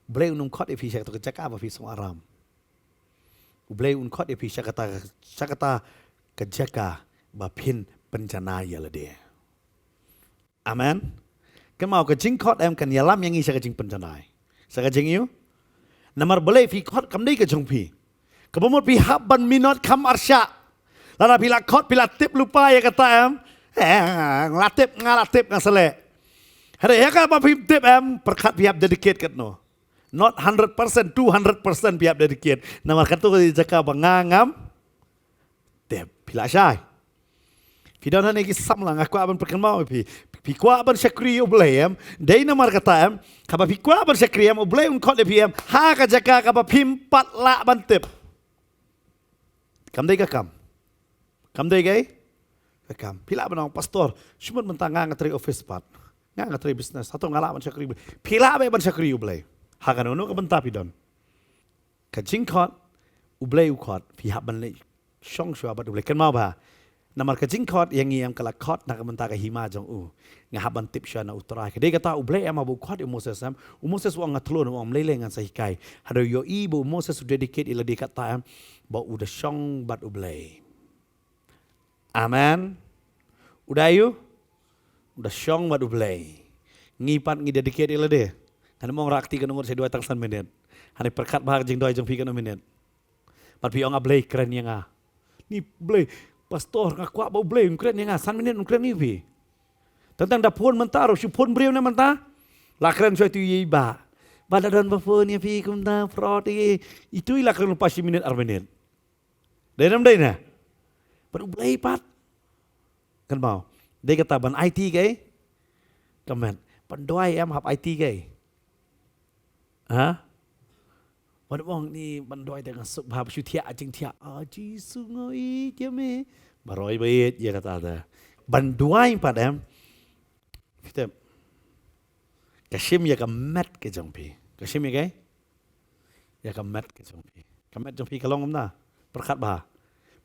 U Blei un ym khot ïa phi sha kata ka jaka ba phi sngew aram. U Blei un khot ïa phi sha kata, sha kata ka jaka ba phin pynjanai ïa lade. Amen. Kynmaw ka jingkhot, em, kan ïalam ïa ngi sha ka jingpynjanai. Sha ka jingïoh. Namar balei phi khot kam dei ka jong phi. Kaba mut phi hap ban minot kham arshah. Lada phi la khot phi la tip lypa ïa kata, em. Eh, nga la tip, nga la tip, nga sa leh. Hynrei ïa kaba phim tip, em, pyrkhat phi hap dedicate katno. Not hundred percent, two hundred percent phi hap dedicate. Namar kato ka jaka ba nga ngam tip, phi la shai. Phi don hangne ki samla, nga kwah ban pynkynmaw ïa phi. Phi kwah ban shakri ïa U Blei, em? Dei namar kata, em, kaba phi kwah ban shakri, em, U Blei un khot ïa phi, em, ha ka jaka kaba phim pat lah ban tip. Kam dei ka kam. Kam dei kaei? Ka kam. Phi lah ban ong, pastor, shu mut mynta nga nga trei office pat, nga nga trei business, hato nga lah ban shakri? Phi lah beit ban shakri U Blei. Ha kano kano ka bynta phi don. Ka jingkhot, U Blei u khot, phi hap ban leit shong shuwa bad U Blei. Kynmaw bha. Namar ka jingkhot ïa ngi, em, ka la khot na ka bynta ka hima jong u. Nga hap ban tip shuwa na U Trai. Ka dei kata U Blei, em, haba u khot ïa u Moses, em. U Moses u ong nga tlot, u ong ym lei lei, ngan sa hikai. Haduh ïohi ba u Moses u dedicate ïa lade kata, em, ba u da shong bad U Blei. Amen. U da ïoh, u da shong bad U Blei. Ngi pat ngi dedicate ïa lade. Ngan ym ong rakti, kan ong ngut sa duwai tang san minit. Hynrei pyrkhat bha ka jingduwai jong phi katno minit. Bad phi ong, A Blei, kren ïa nga. Ni Blei, pastor, nga kwah ba U Blei un kren ïa nga, san minit un kren ïa phi. Tang tang da phone mynta ruh, shu phone briew ne mynta. La kren shuwa itu ïa i bah. Ba da don ba phone ïa phi kumta, fraud ïa. Itu i la kren lypa shi minit ar minit. Dei ne ym dei ne? Bad U Blei pat. Kynmaw. Dei kata ban aiti kaei? Ka met. Ban duwai, em, hap aiti kaei? Ha? Ban ong ni ban duwai da ka suk bha, shu thiah jingthiah. A Jisu nga ïeit ïa me. Baroh ba ïeit ïa kata te. ban duwai pat em. Phi tip, ka shim ïa ka met ka jong phi. Ka shim ïa ka, ïa ka met ka jong phi. Ka met jong phi ka long kumno? Pyrkhat bha.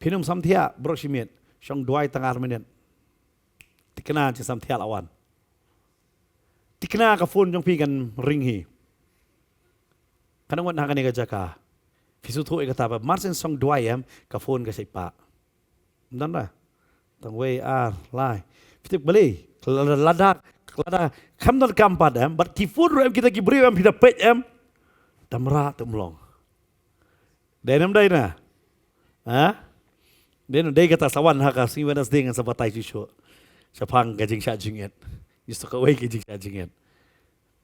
Phin ym samthiah baroh shi miet. Shong duwai tang ar minit. Thikna jingsamthiah la wan. Thikna ka phone jong phi kan ring hi. Kan wan ha kane ka jaka. Phi sngewthuh ïa kata ba mar shu shong duwai em, ka phone ka shait pah. Ym don re. Tang wei, ar, lai. Phi tip balei? Lada, lada, lada kam don kam pat em, bad ki phone ruh em, kita ki briew em, phi da peit em. Dang rah te ym long. Dei ne ym dei na? Ha? Dei ne ym dei? Kata sa wan ha ka sngi Wednesday ngan sa batai shuh shuh shaphang ka jingshah jingit. Ngi sa kawei ka jingshah jingit.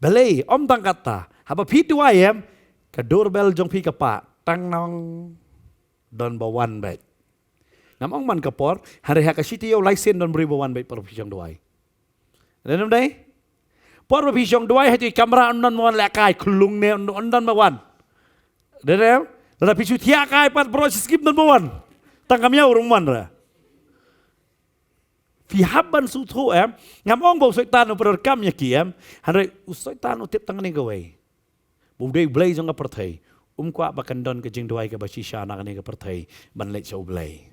Balei, ym tang kata. Haba phi duwai em, ka doorbell jong phi ka pah. Tang nong, don ba wan beit. Ngam ong man ka por, hynrei ha ka shi taïew lai sien don briew ba wan beit por ba phi shong duwai. Dei ne ym dei? Por ba phi shong duwai ha ïa i kamra, ym don ba wan lehkai, khlung ne, ym don ba wan. Dei ne ym? Lada phi shu thiah kai pat baroh shi skip, ym don ba wan. Tang ka miaw ruh ym wan re. Phi hap ban sngewthuh em, ngam ong ba u Soitan u pyndonkam ïa ki em, hynrei u Soitan u tip tang kane kawei. Ba u dei u blei jong ka pyrthei. Um kwah ba kan don ka jingduwai kaba shisha na kane ka pyrthei ban leit sha u Blei.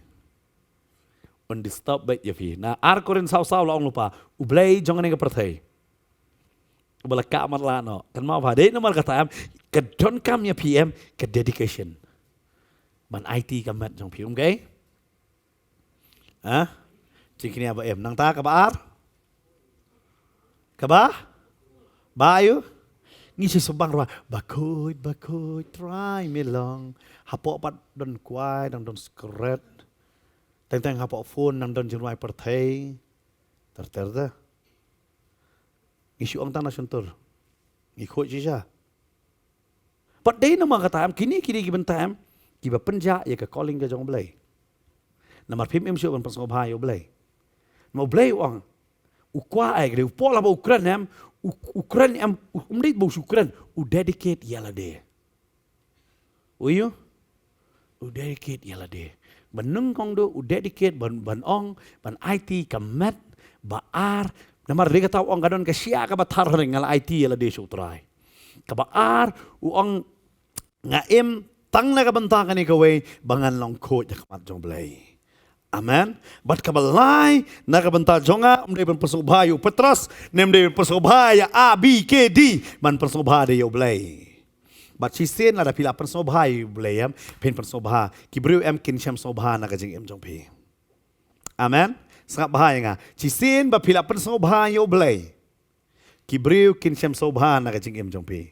Un disturb beit ïa phi. Na ar Korinth saw saw la ong lypa, u blei jong kane ka pyrthei. Ba la kah matlah noh. Kynmaw bha, dei namar kata em, ka donkam ïa phi em ka dedication ban aiti ka met jong phi, um kei? Ha? Jingkñia ba im. Nangta kaba ar? Kaba? Ba aïu? Ngi shu sngewbang ruh. Bakhuid, bakhuid, Trai me long. Hapoh pat don kwai, dang don skret. Teng teng hapoh phone nang don jingrwai pyrthei. Ter ter da. Ngi shu ong tang na shyntur. Ngi khuid shisha. Pat dei namar kata em, kine, kine ki bynta em, kiba pynjah ïa ka calling ka jong u Blei. Namar phim im shuh ban pynsngewbha ïa u Blei. Namar u Blei u ong, u kwah, eh, u Paul haba u kren em, u, u kren em, u, um dei ba u shu kren, u dedicate ïa lade. U ïoh? U dedicate ïa lade. Ban nyngkong duh, u dedicate ban, ban ong, ban aiti ka met, ba ar, namar dei kata u ong ka don ka shiah kaba thar hynrei nga la aiti ïa lade sha u Trai. Kaba ar, u ong nga im tang na ka bynta kane kawei ba ngan long khuid ha khmat jong u Blei. Amen. Bad kaba lai na ka bynta jong nga, ym dei ban pynsngewbha ïa u Petros, ne ym dei ban pynsngewbha ïa A, B, K, D, ban pynsngewbha dei ïa u Blei. Bad shisien lada phi la pynsngewbha ïa u Blei em, phin pynsngewbha. Ki briew em kin shem sngewbha na ka jingim jong phi. Amen. Sngap bha ïa nga. Shisien ba phi la pynsngewbha ïa u Blei, ki briew kin shem sngewbha na ka jingim jong phi.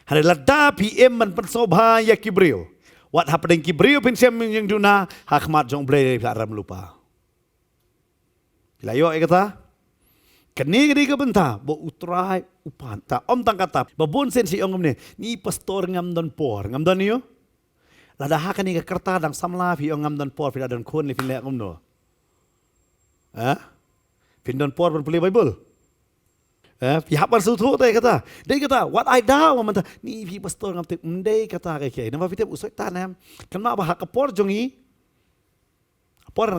Hynrei lada phi im ban pynsngewbha ïa ki briew, wat hapdeng ki briew phin shem ïing duna, ha khmat jong u Blei phi la rem lypa. Phi la ïoh ïa kata? Kane ka dei ka bynta ba u Trai u pan. Ta ym tang kata, ba bun sien shu ong kumne, ni pastor ngam don por, ngam don ïoh. Lada ha kane ka rta dang samla phi ong ngam don por, phi la don khun ne phin leh kumno? Ha? Phin don por ban pule Bible? Eh, phi hap ban sngewthuh te kata. Dei kata, wat ai daw mynta, ni phi pastor ngam tip, ym dei kata ka kiei. Namar phi tip u Soitan em. Kynmaw ba ha ka por jong ngi, por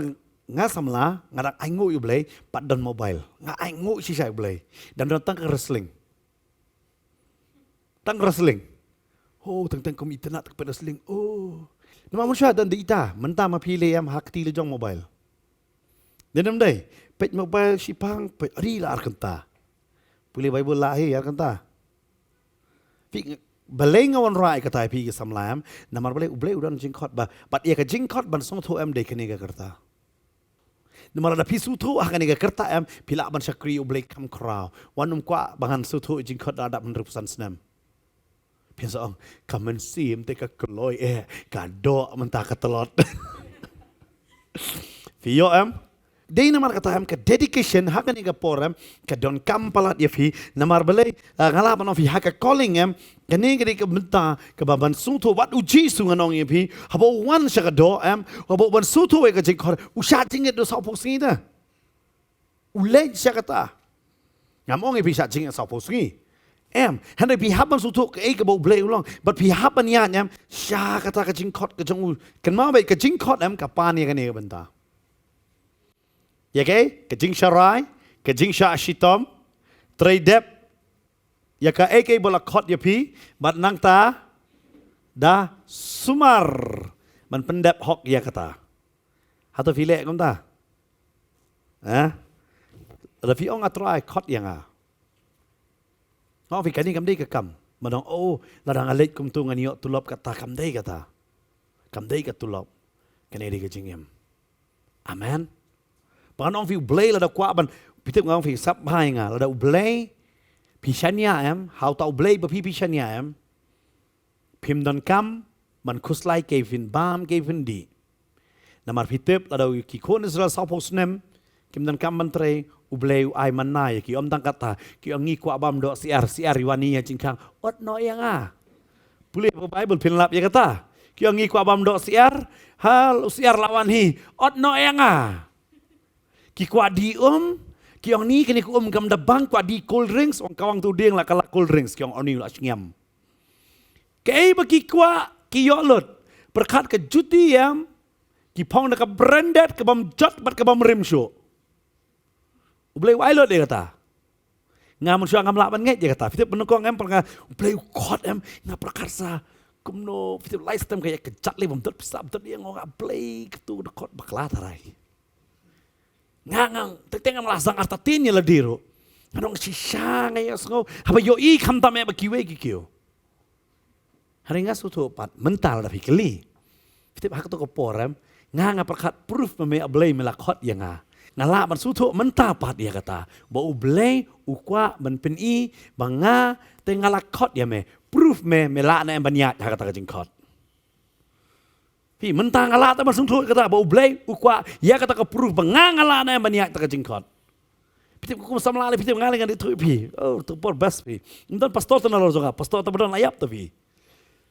nga samla, nga dang ainguh ïa u Blei, pat don mobile. Nga ainguh shisha ïa u Blei. Dang don tang ka wrestling. Tang wrestling. Oh, teng teng kum itynnad tang peit wrestling. Oh. Namar mynshuwa don da ita, mynta ma phi leh em ha kti la jong mobile. Dei ne ym dei? Peit mobile shipang, peit ari la ar kynta. Pule Bible la hi ar kynta. Phi, balei nga wanrah ïa kata ïa phi ki samla em? Namar balei? U Blei u don jingkhot ba, bad ïa ka jingkhot ban sngewthuh em dei kane ka rta. Namar lada phi sngewthuh ha kane ka rta em, phi lah ban shakri ïa u Blei kham khraw. Wat nym kwah ba ngan sngewthuh jingkhot da dap hynriew phew san snem. Phin sa ong, ka mynsiem te ka kloi eh, ka doh mynta ka tlot. Phi ïoh em? Dei namar kata em, ka dedication ha kane ka por em, ka donkam palat ïa phi. Namar balei, ah, nga lah ban ong phi ha ka calling em, kane ka dei ka bynta kaba ban sngewthuh, wat u Jisu ngan ong ïa phi, haba u wan sha ka doh em, haba u ban sngewthuh ïa ka jingkhot, u shah jingit da saw phew sngi te. U leit sha kata. Ngam ong ïa phi shah jingit saw phew sngi. Em, hynrei phi hap ban sngewthuh kaei kaba u Blei u long. Bad phi hap ban ïaid em sha kata ka jingkhot ka jong u. Kynmaw beit ka jingkhot em ka pan ïa kane ka bynta. Ïa kaei? Ka jingsharai, ka jingshah shitom, trei dep ïa kaei kaei ba la khot ïa phi, bad nangta da sumar ban pyndep hok ïa kata. Hato phi leh kumta? Eh? Lada phi ong, A Trai, khot ïa nga. Nga ong phi, kane kam dei ka kam. Ban ong, oh, lada nga leit kumto ngan ïoh tulop kata, kam dei kata. Kam dei ka tulop. Kane dei ka jingim. Amen. Ba ngan ong phi, U Blei lada kwah ban, phi tip nga ong phi, sap bha ïa nga, lada U Blei phi shaniah em, ha uta U Blei ba phi phi shaniah em, phim donkam ban khuslai kaei phin bam kaei phin dih. Namar phi tip, lada ki khun Israel saphew snem kim donkam ban trei, U Blei u ai manna ïa ki. Ym tang kata, ki ong, ngi kwah bam doh syiar, syiar i wan hi ha jingkhang, ot noh ïa nga. Pule ha Baibl phin lap ïa kata. Ki ong, ngi kwah bam doh syiar, hal u syiar la wan hi, ot noh ïa nga. Ki kwah dih um, ki ong, ni kane ka um kam da bang, kwah dih cold drinks, ong, kawang tu dieng la ka la cold drinks, ki ong, oh, ni la shngiam. Kaei ba ki kwah ki ïoh lut? Pyrkhat ka juti em, ki phong da ka branded, ka bym jot bad ka bym rim shuh. U Blei u ai lut ïa kata. Nga mynshuwa ngam lah ban ngeit ïa kata. Phi tip, mynnyngkong em, pyrkhat, U Blei u khot em, nga pyrkhat sa kumno, phi tip, lai stem ka ïa ka jot lei bym dot pisa, bym dot ïa, nga ong, A Blei, katu da khot bakla tharai. Nga, nga teng teng ngam lah zang artatien ïa lade ruh. Nga ong, shisha nga ïohsngew, haba ïohi khamtam eh ba kiwei ki kiew. Hynrei nga sngewthuh pat, mynta lada phi kylli, phi tip, ha kato ka por em, nga, nga pyrkhat, proof ma me, A Blei, me la khot ïa nga. Nga lah ban sngewthuh mynta pat ïa kata, ba U Blei u kwah ban pyni ba nga te nga la khot ïa me. Proof me, me lah ne em ban ïaid ha kata ka jingkhot? Phi, mynta nga lah te ban sngewthuh kata, ba U Blei u kwah ïa kata ka proof ba nga, nga lah ne em ban ïaid ha kata ka jingkhot? Phi tip, kum samla lei, phi tip, nga lei ngan ïathuh ïa phi. Oh, to por best phi. Ym don pastor te nalor jong nga, pastor te ba don la ïap te phi.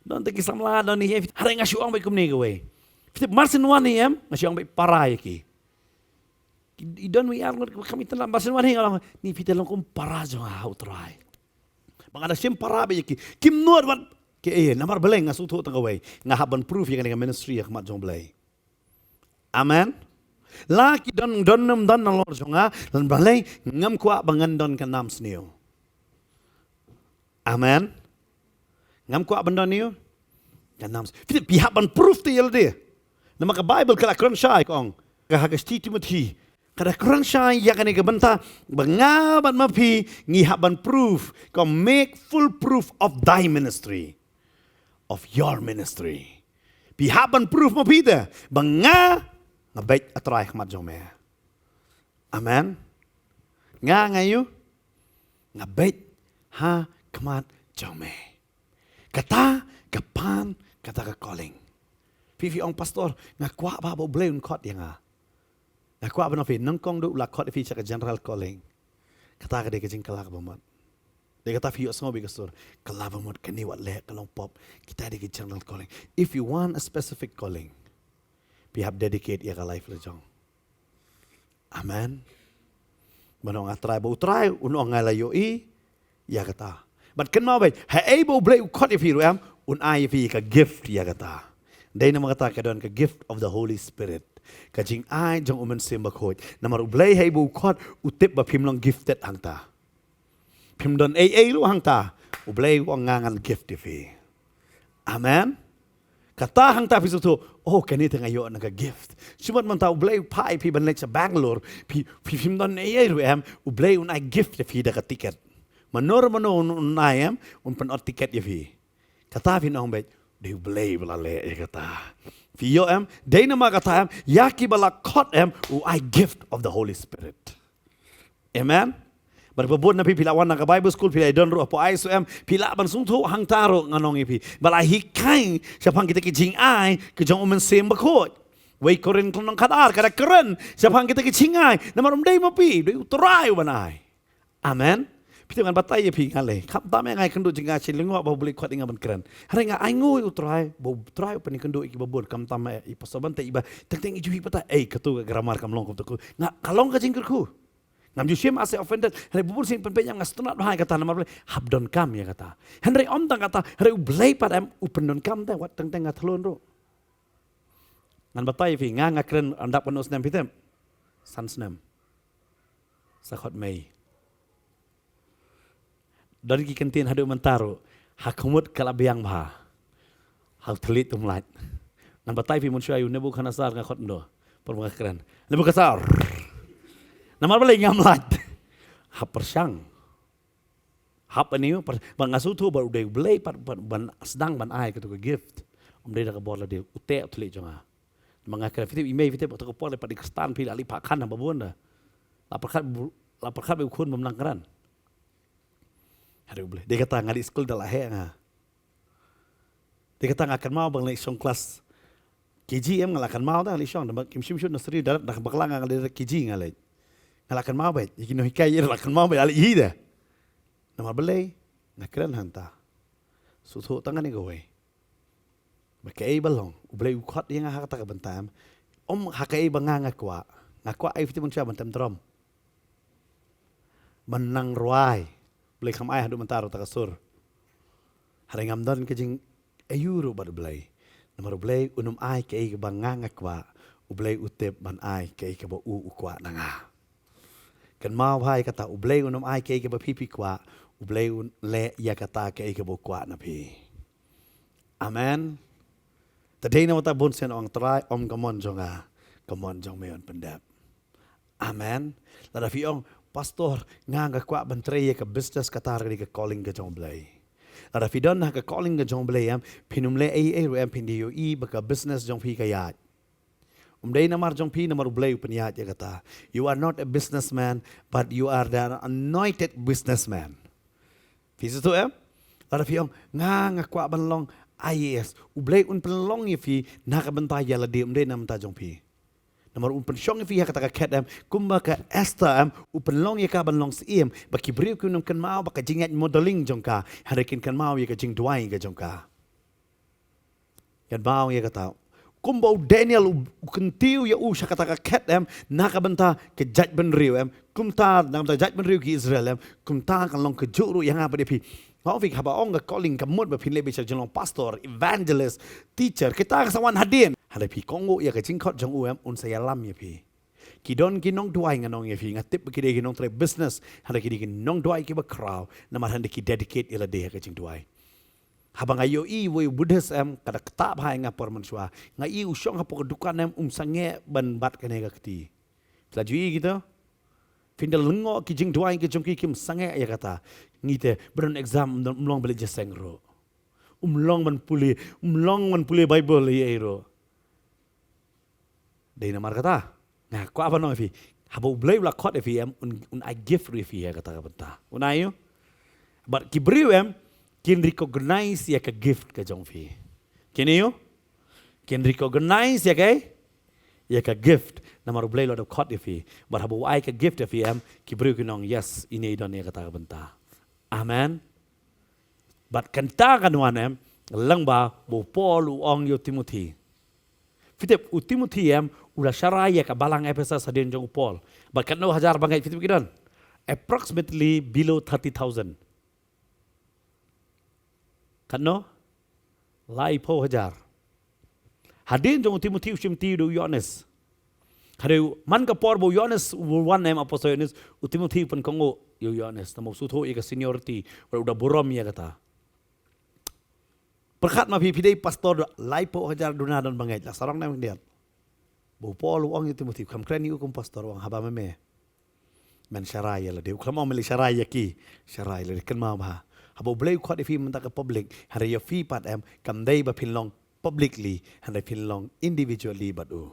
Don te ki samla, don hi, hynrei nga shu ong beit kumne kawei. Phi tip, mar shu wan hi em, nga shu ong beit para ïa ki. I don wi ar ngut kam ïeit, mar shu wan hi nga ong, ni phi te long kum para jong nga ha U Trai. Ba nga da shim para beit ïa ki. Kim nud wat ki ei, namar balei? Nga sngewthuh tang kawei, nga hap ban prove ïa kane ka ministry ha khmat jong U Blei. Amen. La ki don, don ne ym don nalor jong nga, lane balei? Ngam kwah ba ngan don ka nam sniew. Amen. Ngam kwah ban don ïa u ka nam sniew. Phi, phi hap ban prove te ïa lade. Namar ka Baibl ka la kren shai, ka ong, ka ha ka shi Timothi, ka da kren shai ïa kane ka bynta ba nga bad ma phi ngi hap ban prove, ka ong, make full proof of thy ministry, of your ministry. Phi hap ban prove ma phi te ba nga, nga beit, A Trai, ha khmat jong me. Amen. Nga, nga ïoh, nga beit ha khmat jong me. Kata ka pan, kata ka calling. Phi, phi ong, pastor, nga kwah ba, ba U Blei un khot ïa nga. Nga kwah ban ong ïa phi, nyngkong duh u la khot ïa phi sha ka general calling, kata ka dei ka jingkylla kaba mut. Dei kata phi ïohsngew beit ka sur, kylla ba mut, kane wat leh, ka long pop. Kita dei ka general calling. If you want a specific calling, phi hap dedicate ïa ka life la jong. Amen. Ban ong, A Trai, ba U Trai un ong, nga la ïohi ïa kata. Bad kynmaw beit, haei ba U Blei u khot ïa phi ruh em, un ai ïa phi ka gift ïa kata. Dei namar kata ka don ka gift of the Holy Spirit, ka jingai jong U Mynsiem Bakhuid. Namar U Blei, haei ba u khot, u tip ba phim long gifted hangta. Phim don ei ei ruh hangta, U Blei u ong, nga ngan gift ïa phi. Amen. Kata hangta phi sngewthuh, oh, kane te nga ïoh na ka gift. Shu mut mynta U Blei u phah ïa phi ban leit sha Bangalore, phi, phi phim don ei ei ruh em, U Blei un ai gift ïa phi da ka ticket. Mano re mano un, un ai em, un pynot ticket ïa phi. Kata phin ong beit, dei U Blei ba la leh ïa kata. Phi ïoh em, dei namar kata em, ïa kiba la khot em, u ai gift of the Holy Spirit. Amen. Bad ba bun na phi, phi la wan na ka Bible school, phi la don ruh hapoh I S O M, phi lah ban sngewthuh hangta ruh, ngan ong ïa phi. Ba la hikai shaphang kita ki jingai ka jong U Mynsiem Bakhuid. Wei Korinth lynnong khatar ka da kren shaphang kita ki jingai. Namar ym dei ma phi, dei U Trai u ban ai. Amen. Phi tip, ngan batai ïa phi, nga lei, khamtam eh nga ïakynduh jingïaseng lyngngoh ba U Blei u khot ïa nga ban kren. Hynrei nga ainguh ïa U Trai ba U Trai u pynïakynduh ïa kiba bun, khamtam eh i pastor Bante, iba teng teng i ju ïohi pat, ei, katu ka grammar kam long kumta. Nga, ka long ka jingkyrkhu. Ngam ju shim as offended. Hynrei ba bun sien pynpeit ïa nga, sngewtynnat bha ïa kata, namar balei? Hap donkam ïa kata. Hynrei ym tang kata, hynrei U Blei pat em u pyndonkam te, wat teng teng nga thlun ruh. Ngan batai ïa phi, nga, nga kren, ynda katno snem phi tip? San snem. Sa khot mei. Don ki kyntien haduh mynta ruh, ha ka mut ka la biang bha. Ha u thylliej tum lait. Ngan batai phi mynshuwa ïa u Nebukhadnessar nga khot mdo. Por ba nga kren. Nebukhadnessar. Namar balei ngam lait? Ha pyrshang. Hap ani, ba nga sngewthuh ba u dei u Blei pat, pat ban sdang ban ai kato ka gift. Ym dei da ka bor lade, u teh u thylliej jong nga. Namar nga kren, phi tip i mei, phi tip kato ka por lei pat i Khristan, phi la leit phah khan haba bun da. La pyrkhat, la pyrkhat ba u khun bym nang kren. Hynrei u Blei. Dei kata nga leit skul da la heh nga. Dei kata nga kynmaw ba nga leit shong klas K G em, nga la kynmaw da nga leit shong, da kim shim shuh nursery, da, da bakla nga leit K G nga leit. Nga la kynmaw beit, ïa ki nonghikai ïa la kynmaw beit, la leit hi da. Namar balei, nga kren hangta. Sngewthuh tang kane kawei. Ba kaei ba long, u Blei u khot ïa nga ha kata ka bynta em. Ym ha kaei ba nga nga kwah. Nga kwah ai fiti mynshuwa ban tem drom. Ban nang rwai. Blei kham ai haduh mynta ruh ta ka sur. Hynrei ngam don ka jingaiu ruh bad u Blei. Namar u Blei un ym ai kaei kaba nga nga kwah. U Blei u tip ban ai kaei kaba u u kwah na nga. Kynmaw bha ïa kata, u Blei un ym ai kaei kaba phi phi kwah. U Blei un leh ïa kata kaei kaba u kwah na phi. Amen. Te dei namar kata bun sien ong Trai, ym ka mon jong nga, ka mon jong me un pyndep. Amen. Lada phi ong, Pastor, nga nga kwah ban trei ïa ka business, kata ruh ka dei ka calling ka jong u Blei. Lada phi don ha ka calling ka jong u Blei em, phin ym leh ei ei ruh em, phin da ïohi ba ka business jong phi ka ïaid. Ym dei namar jong phi, namar u Blei u pynïaid ïa kata. You are not a businessman, but you are the anointed businessman. Phi sngewthuh em? Lada phi ong, nga nga kwah ban long I A S. U Blei un pynlong ïa phi na ka bynta ïa lade, ym dei na ka bynta jong phi. Namar un pynshong ïa phi ha kata ka khet em, kumba ka Esther em, u pynlong ïa ka ban long syiem, ba ki briew kim kynmaw ba ka jingïaid modeling jong ka, hynrei kin kynmaw ïa ka jingduwai ka jong ka. Kynmaw ïa kata. Kumba u Daniel u, u kyntiew ïa u sha kata ka khet em, na ka bynta ka jaitbynriew em, kumta na ka bynta jaitbynriew ki Israel em, kumta kan long kajuh ruh ïa nga bad ïa phi. Nga ong phi haba ong ka calling ka mut ba phin leh beit sha jinglong pastor, evangelist, teacher, kita ka sa wan hadien. Hynrei phi kohnguh ïa ka jingkhot jong u em, un sa ïalam ïa phi. Ki don ki nongduwai, ngan ong ïa phi, nga tip ba ki dei ki nongtrei business, hynrei ki dei ki nongduwai kiba khraw, namar hynrei ki dedicate ïa lade ha ka jingduwai. Haba nga ïohi uwei u Buddhist em, ka da ktah bha ïa nga por mynshuwa. Nga ïohi u shong hapoh ka dukan em, um sangeh ban bat kane ka kti. Phi la ju ïohi kita? Phin da lyngngoh ki jingduwai ki jong ki, kim sangeh ïa kata. Ngi te, ba don exam, um long ba leit jingïaseng ruh. Um long ban pule, um long ban pule Bible ïa ei ruh. Dei namar kata. Nga kwah ban ong ïa phi. Haba u Blei u la khot ïa phi em, un, un ai gift ruh ïa phi ha kata ka bynta. Un ai ïa u. Bad ki briew em, kin recognize ïa ka gift ka jong phi. Kin ïa u? Kin recognize ïa ka, ïa ka gift. Namar u Blei u la dep khot ïa phi. Bad haba u ai ka gift ïa phi em, ki briew kin ong, yes, ine i don ïa kata ka bynta. Amen. Bad kata kan wan em, lyngba ba u Paul u ong ïa u Timothy. Phi tip u Timothy em, u la sharai ïa ka balang Ephesus hadien jong u Paul. Bad katno hajar bangeit phi tip ki don? Approximately below thirty thousand. Katno? Laiphew hajar. Hadien jong u Timothy u shimti u da u Ïoannis. Hynrei man ka por ba u Ïoannis u wan em, apostol Ïoannis, u Timothy u pynkohnguh ïa u Ïoannis. Namar u sngewthuh ïa ka seniority, u da burom ïa kata. Pyrkhat ma phi, phi dei pastor, laiphew hajar duna don bangeit, la sarong ne em khyndiat. Ba u Paul u ong ïa u Timothy, kham kren ïa u kum pastor, u ong haba ma me. Men sharai ïa lade, u khlem ong men leit sharai ïa ki, sharai ïa lade, kynmaw bha. Haba u Blei u khot ïa phi mynta ka public, hynrei ïa phi pat em, kam dei ba phin long publicly, hynrei phin long individually bad u.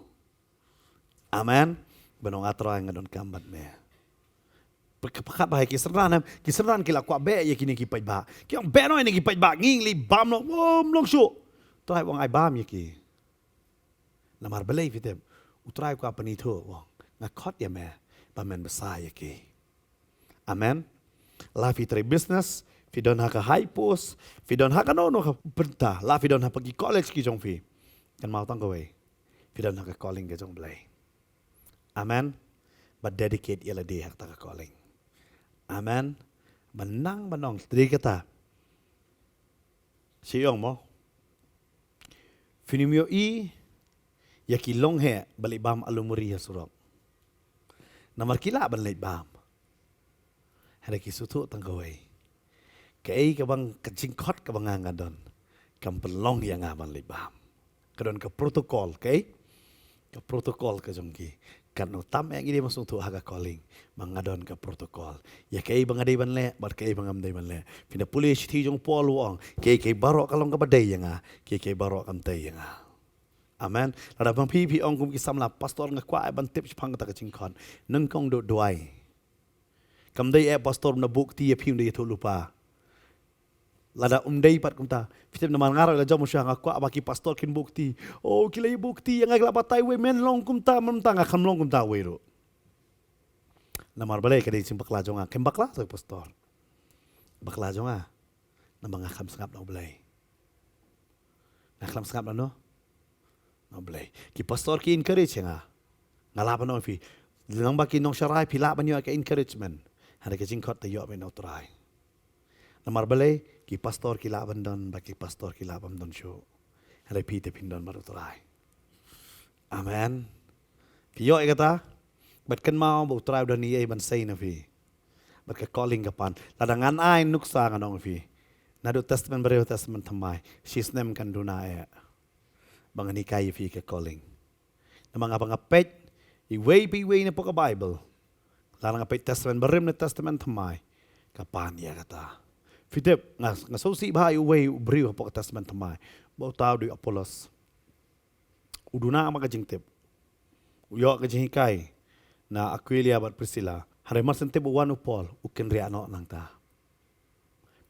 Amen. Ban ong, A Trai, nga donkam bad me. Pyrkhat bha ïa ki synran em, ki synran ki la kwah beh ïa kine ki paidbah. Ki ong beh noh ïa kine ki paidbah, ngi ngi leit bam noh, ym long shuh. Trai u ong ai bam ïa ki. Namar balei phi tip? U Trai u kwah pynithuh, u ong, nga khot ïa me ba men bsa ïa ki. Amen. La phi trei business, phi don ha ka high post, phi don ha kano kano ka bynta, la phi don ha ki college ki jong phi. Kynmaw tang kawei. Phi don ha ka calling ka jong u Blei. Amen. Ba dedicate ïa lade ha kata ka calling. Amen. Ba nang ba nong, te dei kata. Shu ong mo. Phin ym ïohi ïa ki longheh ba leit bam alu muri ha surok. Namar ki lah ban leit bam. Hynrei ki sngewthuh tang kawei. Kaei kaba nga, ka jingkhot kaba nga nga don, kam pynlong ïa nga ban leit bam. Ka don ka protocol, kaei? Ka protocol ka jong ki. Katno tam eh ngi dei ban sngewthuh ha ka calling, ba nga don ka protocol. Ïa kaei ba nga dei ban leh bad kaei ba ngam dei ban leh. Phin da pule shithi jong u Paul u ong, kaei kaei baroh ka long kaba dei ïa nga, kaei kaei baroh kam dei ïa nga. Amen. Lada ba phi, phi ong kum ki samla, pastor, nga kwah eh ban tip shaphang kata ka jingkhot. Nyngkong duh duwai. Kam dei eh pastor un da buh kti ïa phi, un da ïathuhlypa. Lada um dei pat kumta, phi tip namar nga ruh la jong shuwa nga kwah ba ki pastor kin buh kti. Oh, ki la ïa buh kti ïa nga, ki la batai, wei, men long kumta, mynta nga khlem long kumta wei ruh. Namar balei? Ka dei ka jingbakla jong nga. Kim bakla sa pastor. Bakla jong nga. Namar nga khlem sngap na U Blei. Nga khlem sngap na no? Na U Blei. Ki pastor ki encourage ïa nga. Nga lah ban ong ïa phi, lada ba ki nongsharai, phi lah ban ïoh ka encouragement. Hynrei ka jingkhot te ïoh beit na U Trai. Namar balei? Ki pastor ki lah ban don bad ki pastor ki lah ban ym don shuh. Hynrei phi te phin don bad U Trai. Amen. Phi ïoh ïa kata? Bad kynmaw ba U Trai u don eiei ban sei na phi. Bad ka calling ka pan. Lada ngan ai nuksa ngan ong ïa phi, naduh Testament Barim, Testament Thymmai, shisnem kan duna eh ba ngan hikai ïa phi ka calling. Namar nga, ba nga peit iwei pa iwei na poh ka Bible, lada nga peit Testament Barim ne Testament Thymmai, ka pan ïa kata. Phi tip, nga, nga sngewsih bha ïa uwei u briew hapoh ka Testament Thymmai, ba uta u dei u Apollos. U duna ma ka jingtip. U ïoh ka jinghikai na Aquila bad Priscilla. Hynrei mar shen tip u wan u Paul, u kynriah noh nangta.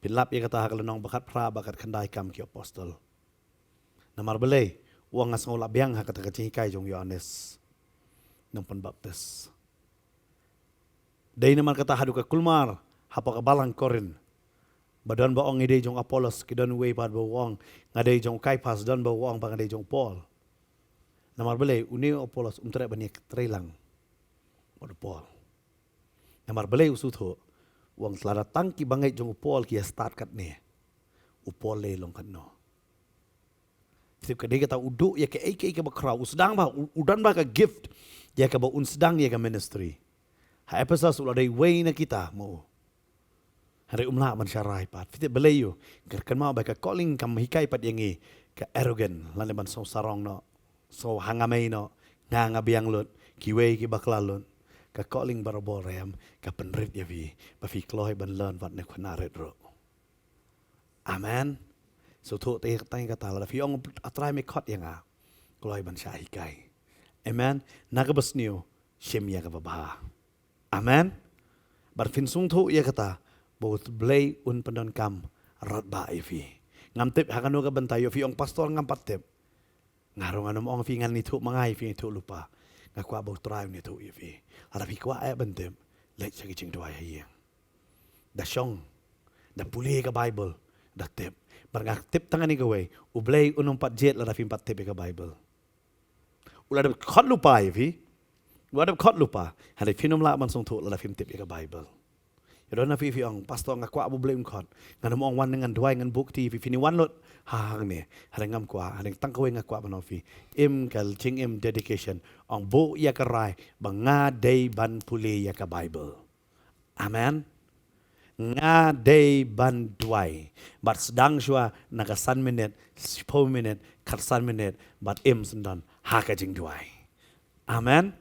Phin lap ïa kata ha ka lynnong ba khatphra bad khatkhyndai Kam ki Apostol. Namar balei? U ong, nga sngew lah biang ha kata ka jinghikai jong u Ïoannis Nongpynbaptis. Dei namar kata haduh ka kulmar hapoh ka balang Korinth, ba don ba ong ngi dei jong u Apollos, ki don uwei pat ba u ong nga dei jong u Kaiphas, don ba u ong ba nga dei jong u Paul. Namar balei? Une u Apollos um treh ban ïa trei lang bad u Paul. Namar balei? U sngewthuh, u ong lada tang ki bangeit jong u Paul ki ïa stad katne, u Paul lei long katno? Phi tip, ka dei kata, u duh ïa kaei kaei kaba khraw, u sdang ba u, u don ba ka gift ïa kaba un sdang ïa ka ministry. Ha Ephesus u la dei uwei na kita, mo u. Hynrei um lah ban sharai pat. Phi tip balei? Ïoh, kyrkhu mo ba ka calling kam hikai pat ïa ngi ka arrogant, lane ban sngew sarong noh, sngew hangamei noh, nga nga biang lut, kiwei ki bakla lut. Ka calling barabor em ka pynrit ïa phi ba phi kloi ban learn wat ne khynnah rit ruh. Amen. Sngewthuh te tang kata, lada phi ong, A Trai, me khot ïa nga, kloi ban shah hikai. Amen. Na kaba sniew, shim ïa kaba bha. Amen. Bad phin sngewthuh ïa kata ba U Blei un pyndonkam radbah ïa phi. Ngam tip ha kano ka bynta, ïoh phi ong, Pastor, ngam pat tip. Nga ruh ngan ym ong ïa phi ngan ïathuh ma nga, ïa phi ïathuhlypa. Nga kwah ba U Trai un ïathuh ïa phi. Lada phi kwah eh ban tip, leit sha ka jingduwai ha ïing. Da shong, da pule ka Bible, da tip. Bad nga tip tang kane kawei, U Blei un ym pat jied lada phim pat tip ïa ka Bible. U la dep khot lypa ïa phi. U la dep khot lypa. Hynrei phin ym lah ban sngewthuh lada phim tip ïa ka Bible. Ïa don na phi phi ong, Pastor, nga kwah ba U Blei un khot. Ngan ym ong wan ne ngan duwai ngan buh kti ïa phi, phin ïa wan lut ha hangne. Hynrei ngam kwah, hynrei tang kawei nga kwah ban ong ïa phi. Im ka jingim dedication. Ong, buh ïa ka rai ba nga dei ban pule ïa ka Bible. Amen. Nga dei ban duwai. Bad sdang shuwa na ka san minit, shiphew minit, khatsan minit, bad im syndon ha ka jingduwai. Amen.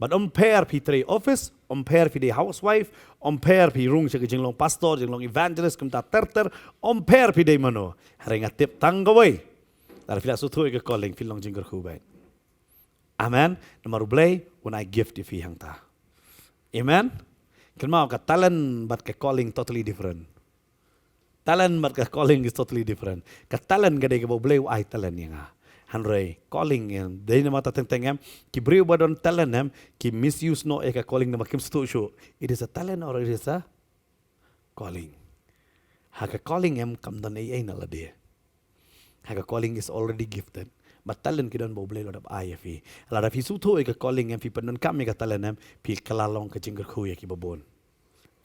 Bad ym pher phi trei office, ym pher phi dei housewife, ym pher phi rung sha ka jinglong pastor, jinglong evangelist, kumta ter ter, ym pher phi dei mano. Hynrei nga tip tang kawei, lada phi la sngewthuh ïa ka calling, phin long jingkyrkhu beit. Amen. Namar U Blei un ai gift ïa phi hangta. Amen. Kynmaw, ka talent bad ka calling totally different. Talent bad ka calling is totally different. Ka talent ka dei kaba U Blei u ai talent ïa nga. Hynrei calling em, dei namar kata teng teng em, ki briew ba don talent em ki misuse noh ïa ka calling namar kim sngewthuh shuh. It is a talent or it is a calling. Ha ka calling em kam don ei ei na lade. Ha ka calling is already gifted. Bad talent ki don ba U Blei u la dep ai ïa phi. Lada phi sngewthuh ïa ka calling em, phi pyndonkam ïa ka talent em, phi kylla long ka jingkyrkhu ïa kiba bun.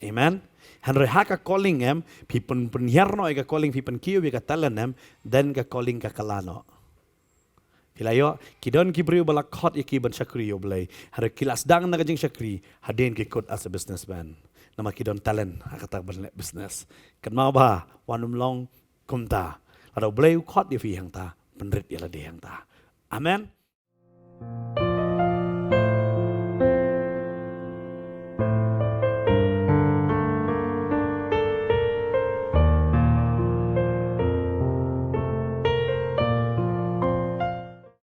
Amen. Hynrei ha ka calling em, phi pyn, pynhiar noh ïa ka calling, phi pynkiew ïa ka talent em, then ka calling ka kylla noh. Phi la ïoh, ki don ki briew ba la khot ïa ki ban shakri ïa U Blei. Hynrei ki la sdang na ka jingshakri hadien ki kut as a businessman. Namar ki don talent ha kata ban leh business. Kynmaw ba wan ym long kumta. Lada U Blei u khot ïa phi hangta, pynrit ïa lade hangta. Amen.